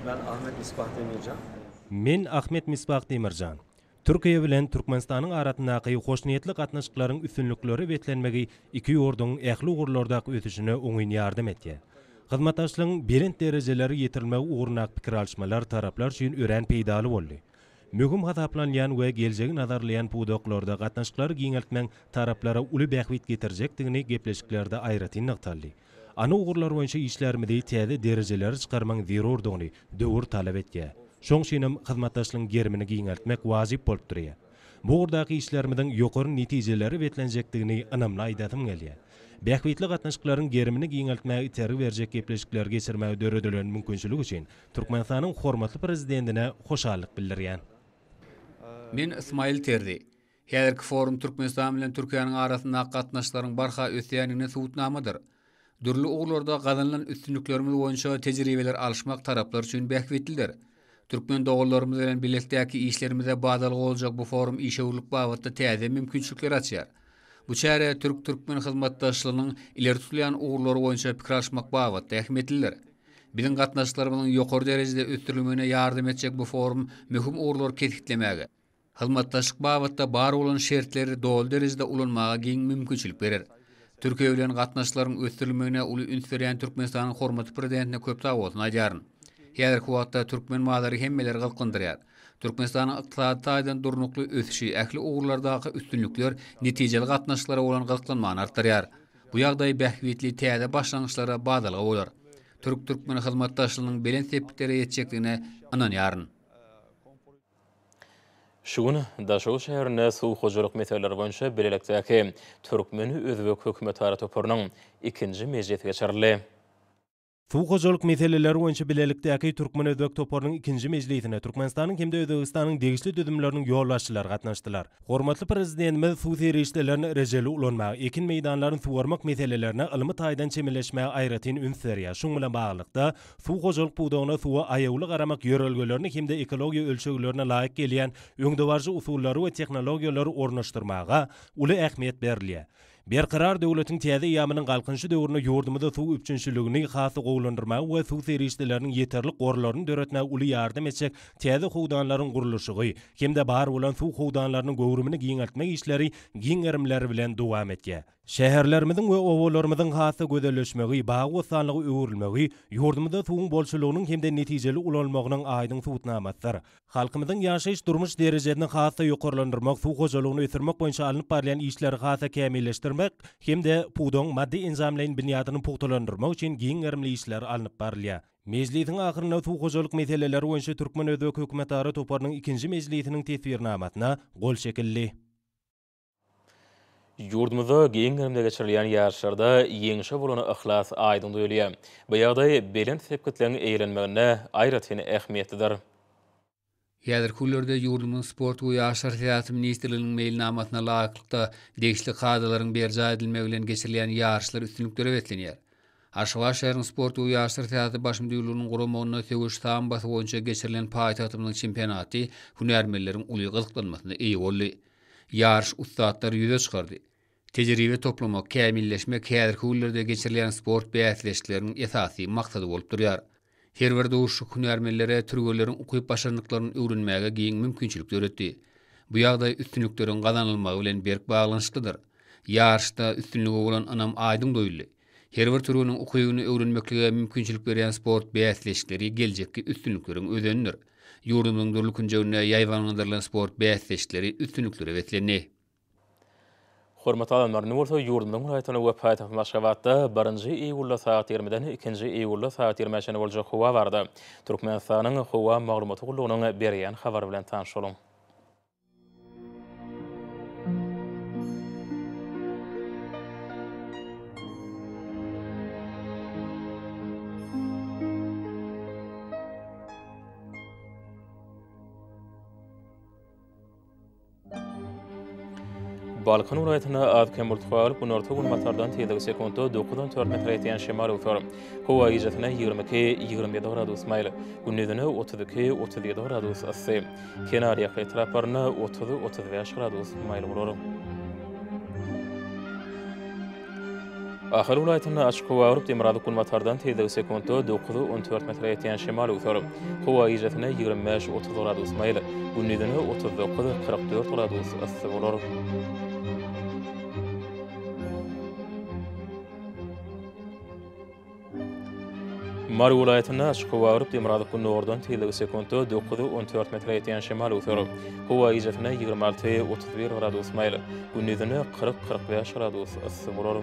Speaker 6: Men Ahmet Misbah Demirjan.
Speaker 7: Men Ahmet Misbah Demirjan. Türkiýe bilen Türkmenistanyň arasyndaky hoşniýetli gatnaşyklaryň üstünliklere beslenmegi iki ýurduň ähli ugurlardaky ösüşine oňyn ýardam etýär. Hyzmatdaşlygyň belent derejelere ýetirilmegi ugrundaky pikir alyşmalar taraplar üçin örän peýdaly boldy. Möhüm hasaplanylýan we geljegi nazarlaýan pudaklarda gatnaşyklary giňeltmegiň taraplara uly bähbit getirjekdigini gepleşiklerde aýratyn nygtaldy. Anyk ugurlar boýunça işlerimizi täze derejelere çykarmagyň zerurdygyny döwür talap etýär. Şoň üçinem hyzmatdaşlygyň gerimini giňeltmek wajyp bolup durýar. Bu ugurdaky işlerimiziň ýokary netijelere beslenjekdigini ynamly aýdasym gelýär. Bähbitli gatnaşyklaryň gerimini giňeltmäge itergi berjek gepleşikleri geçirmäge döredilen mümkinçilik üçin Türkmenistanyň hormatly Prezidentine hoşallyk bildirýän.
Speaker 8: Men Ysmaýyl Terzi. Häzirki forum Türkmenistan bilen Türkiýäniň arasyndaky gatnaşyklaryň barha ösýändigine subutnamadyr. Dürli ugurlarda gazanylan üstünliklerimiz boýunça tejribeler alyşmak taraplar üçin bähbitlidir. Türkmen doganlarymyz bilen bilelikdäki işlerimize badalga boljak bu forum işewürlik babatda täze mümkinçilikleri açýar. Bu çäre türk-türkmen hyzmatdaşlygynyň ileri tutulýan ugurlary boýunça pikir alyşmak babatda ähmiýetlidir. Biziň gatnaşyklarymyzyň ýokary derejede ösdürilmegine ýardam etjek bu forum möhüm ugurlary kesgitlemäge, hyzmatdaşlyk babatda bar bolan şertleri doly derejede ulanmaga giň mümkinçilik berer. Türkiýe bilen gatnaşyklaryň ösdürilmegine uly üns berýän Türkmenistanyň hormatly Prezidentine köp sagbolsun aýdýaryn. Häzirki wagtda türkmen bazary hemmeleri gyzyklandyrýar. Türkmenistanyň ykdysady taýdan durnukly ösüşi, ähli ugurlardaky üstünlikler netijeli gatnaşyklara bolan gyzyklanmany artdyrýar. Bu ýagdaý bähbitli täze başlangyçlara badalga bolar. Türk-türkmen hyzmatdaşlygynyň belent sepgitlere ýetjekdigine ynanýaryn.
Speaker 1: Şu gün Daşoguz şäherinde suw hojalyk meseleleri boýunça bilelikdäki türkmen-özbek hökümetara toparynyň ikinji mejlisi geçirildi.
Speaker 7: Suw hojalyk meseleleri boýunça bilelikdäki türkmen-özbek toparynyň ikinji mejlisine Türkmenistanyň hem-de Özbegistanyň degişli düzümleriniň ýolbaşçylary gatnaşdylar. Hormatly Prezidentimiz suw serişdelerini rejeli ulanmaga, ekin meýdanlaryny suwarmak meselelerine ylmy taýdan çemeleşmäge aýratyn üns berýär. Şunuň bilen baglylykda, suw hojalyk pudagyna suwa aýawly garamak ýörelgelerini hem-de ekologiýa ölçeglerine laýyk gelýän öňdebaryjy usullary we tehnologiýalary ornaşdyrmaga uly ähmiýet berilýär. Berkarar döwletiň täze eýýamynyň Galkynyşy döwründe ýurdumyzda suw üpjünçiligini has-da gowulandyrmaga we suw serişdeleriniň ýeterlik gorlaryny döretmäge uly ýardam etjek täze howdanlaryň gurluşygy hem-de bar bolan suw howdanlarynyň göwrümini giňeltmek işleri giň gerimler bilen dowam etýär. Şäherlerimiziň we obalarymyzyň has-da gözelleşmegi, bagy-bossanlyga öwrülmegi ýurdumyzda suwuň bolçulygynyň hem-de netijeli ulanylmagynyň aýdyň subutnamasydyr. Halkymyzyň ýaşaýyş-durmuş derejesini has-da ýokarlandyrmak, suw hojalygyny ösdürmek boýunça alnyp barylýan işleri has-da kämilleşdirmek hem-de pudagyň maddy-enjamlaýyn binýadyny pugtalandyrmak üçin giň gerimli işler alnyp barylýar. Mejlisiň ahyrynda suw hojalyk meseleleri boýunça türkmen-özbek hökümetara toparynyň ikinji mejlisiniň Teswirnamasyna gol çekildi.
Speaker 1: Ýurdumyzda giň gerimde geçirilýän ýaryşlarda ýeňşe bolan yhlas aýdyň duýulýar. Bu ýagdaý belent sepgitleriň eýelenmeginde aýratyn ähmiýetlidir.
Speaker 8: Häzirki günlerde ýurdumyzyň Sport we ýaşlar syýasaty ministrliginiň meýilnamasyna laýyklykda, degişli kadalaryň berjaý edilmegi bilen geçirilýän ýaryşlar üstünliklere beslenýär. Aşgabat şäheriniň Sport we ýaşlar syýasaty baş müdirliginiň guramagynda söweş sambosy boýunça geçirilen paýtagtymyzyň çempionaty hünärmenleriň uly gyzyklanmasyna eýe boldy. Ýaryş ussatlary ýüze çykardy. Tejribe toplamak, kämilleşmek häzirki günlerde geçirilýän sport bäsleşikleriniň esasy maksady bolup durýar. Her bir duşuşyk hünärmenlere türgenleriň ukyp-başarnyklaryny öwrenmäge giň mümkinçilik döretdi. Bu ýagdaý üstünlikleriň gazanylmagy bilen berk baglanyşyklydyr. Ýaryşda üstünlige bolan ynam aýdyň duýuldy. Her bir türgeniň ukybyny öwrenmeklige mümkinçilik berýän sport bäsleşikleri geljekki üstünlikleriň özenidir. Ýurdumyzyň dürli künjeginde ýaýbaňlandyrylan sport bäsleşikleri üstünliklere beslendi.
Speaker 1: Hormatly adamlar, indi bolsa ýurdumyzyň welaýatlarynda we paýtagtymyz Aşgabatda birinji iýulda sagat ýigrimiden ikinji iýulda sagat ýigrimä çenli boljak howa barada Türkmenistanyň Howa maglumaty gullugynyň berýän habary bilen tanyş boluň. Balkan welaýatynda az-kem bulut galyp, günorta-günbatardan tizligi sekuntda dokuzdan dört metre ýetýän şemal öwser. Howa gijesine 22, 27 gradus maýyl, gündizine 32, 37 gradus yssy. Kenarýaka etraplarynda 30, 35 gradus maýyl bolar. Ahal welaýatynda açyk howa bolup, demirgazyk-günbatardan tizligi sekuntda 9-14 metre ýetýän şemal öwser. Howa gijesine 25-30 gradus maýyl, gündizine 39-44 gradus yssy bolar. Mary welaýatynda açyk howa bolup, demirgazyk-gündogardan tizligi sekuntda 9-14 metre ýetýän şemal öwser. Howa gijesine 26-31 gradus maýyl, gündizine 40-45 gradus yssy bolar.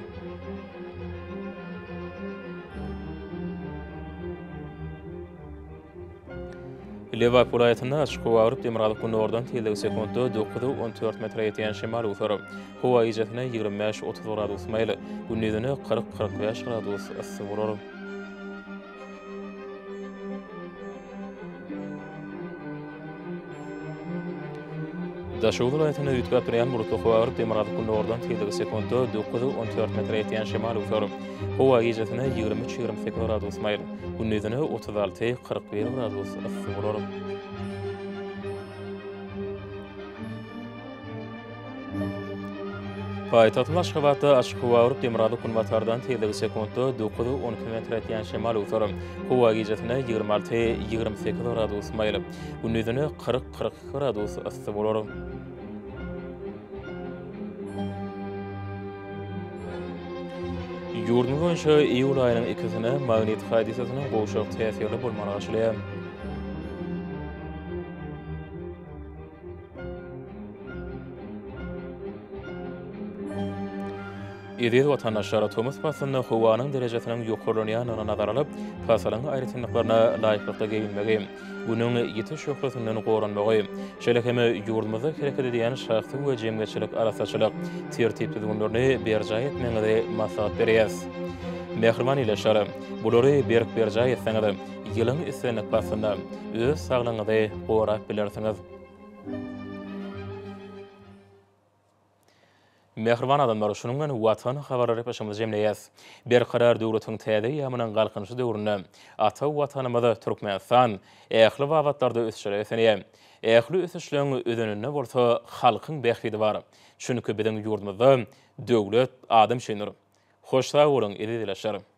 Speaker 1: Lebap welaýatynda açyk howa bolup, demirgazyk-gündogardan tizligi sekuntda 9-14 metre ýetýän şemal öwser. Howa gijesine 25-30 gradus maýyl, gündizine 40-45 gradus yssy bolar. Daşoguz welaýatynda üýtgäp durýan bulutly howa bolup, demirgazyk-gündogardan tizligi sekuntda 9-14 metre ýetýän şemal öwser. Howa gijesine 23-28 gradus maýyl, gündizine 36-41 gradus yssy bolar. Paýtagtymyz Aşgabatda açyk howa bolup, demirgazyk-günbatardan tizligi sekuntda 9-12 metre ýetýän şemal öwser. Howa gijesine 26-28 gradus maýyl, gündizine 40-42 gradus yssy bolar. Ýurdumyz boýunça iýul aýynyň ikisine magnit hadysasynyň gowşak täsirli bolmagy garaşylýar. Eziz watandaşlar, tomus paslynda howanyň derejesiniň ýokarlanýandygyny nazara alyp, pasylyň aýratynlyklaryna laýyklykda geýinmegi, Günüň ýiti şöhlesinden goranmagy, şeýle hem ýurdumyzda hereket edýän şahsy we jemgyýetçilik arassaçylyk tertip-düzgünlerini berjaý etmegiňizi maslahat berýäris. Mähriban ildeşler, bulary berk berjaý etseňiz, ýylyň islendik paslynda öz saglygyňyzy gorap bilersiňiz. Mähriban adamlar, şunuň bilen Watan habarlary gepleşigimizi jemleýäs. Berkarar döwletiň täze eýýamynyň Galkynyşy döwründe ata Watanymyz Türkmenistan ähli babatlarda ösüşlere beslenýär. Ähli ösüşleň özeninde bolsa halkyň bähbidi bar. Çünki biziň ýurdumyzda döwlet adam üçindir. Hoş sag boluň, eziz ildeşler!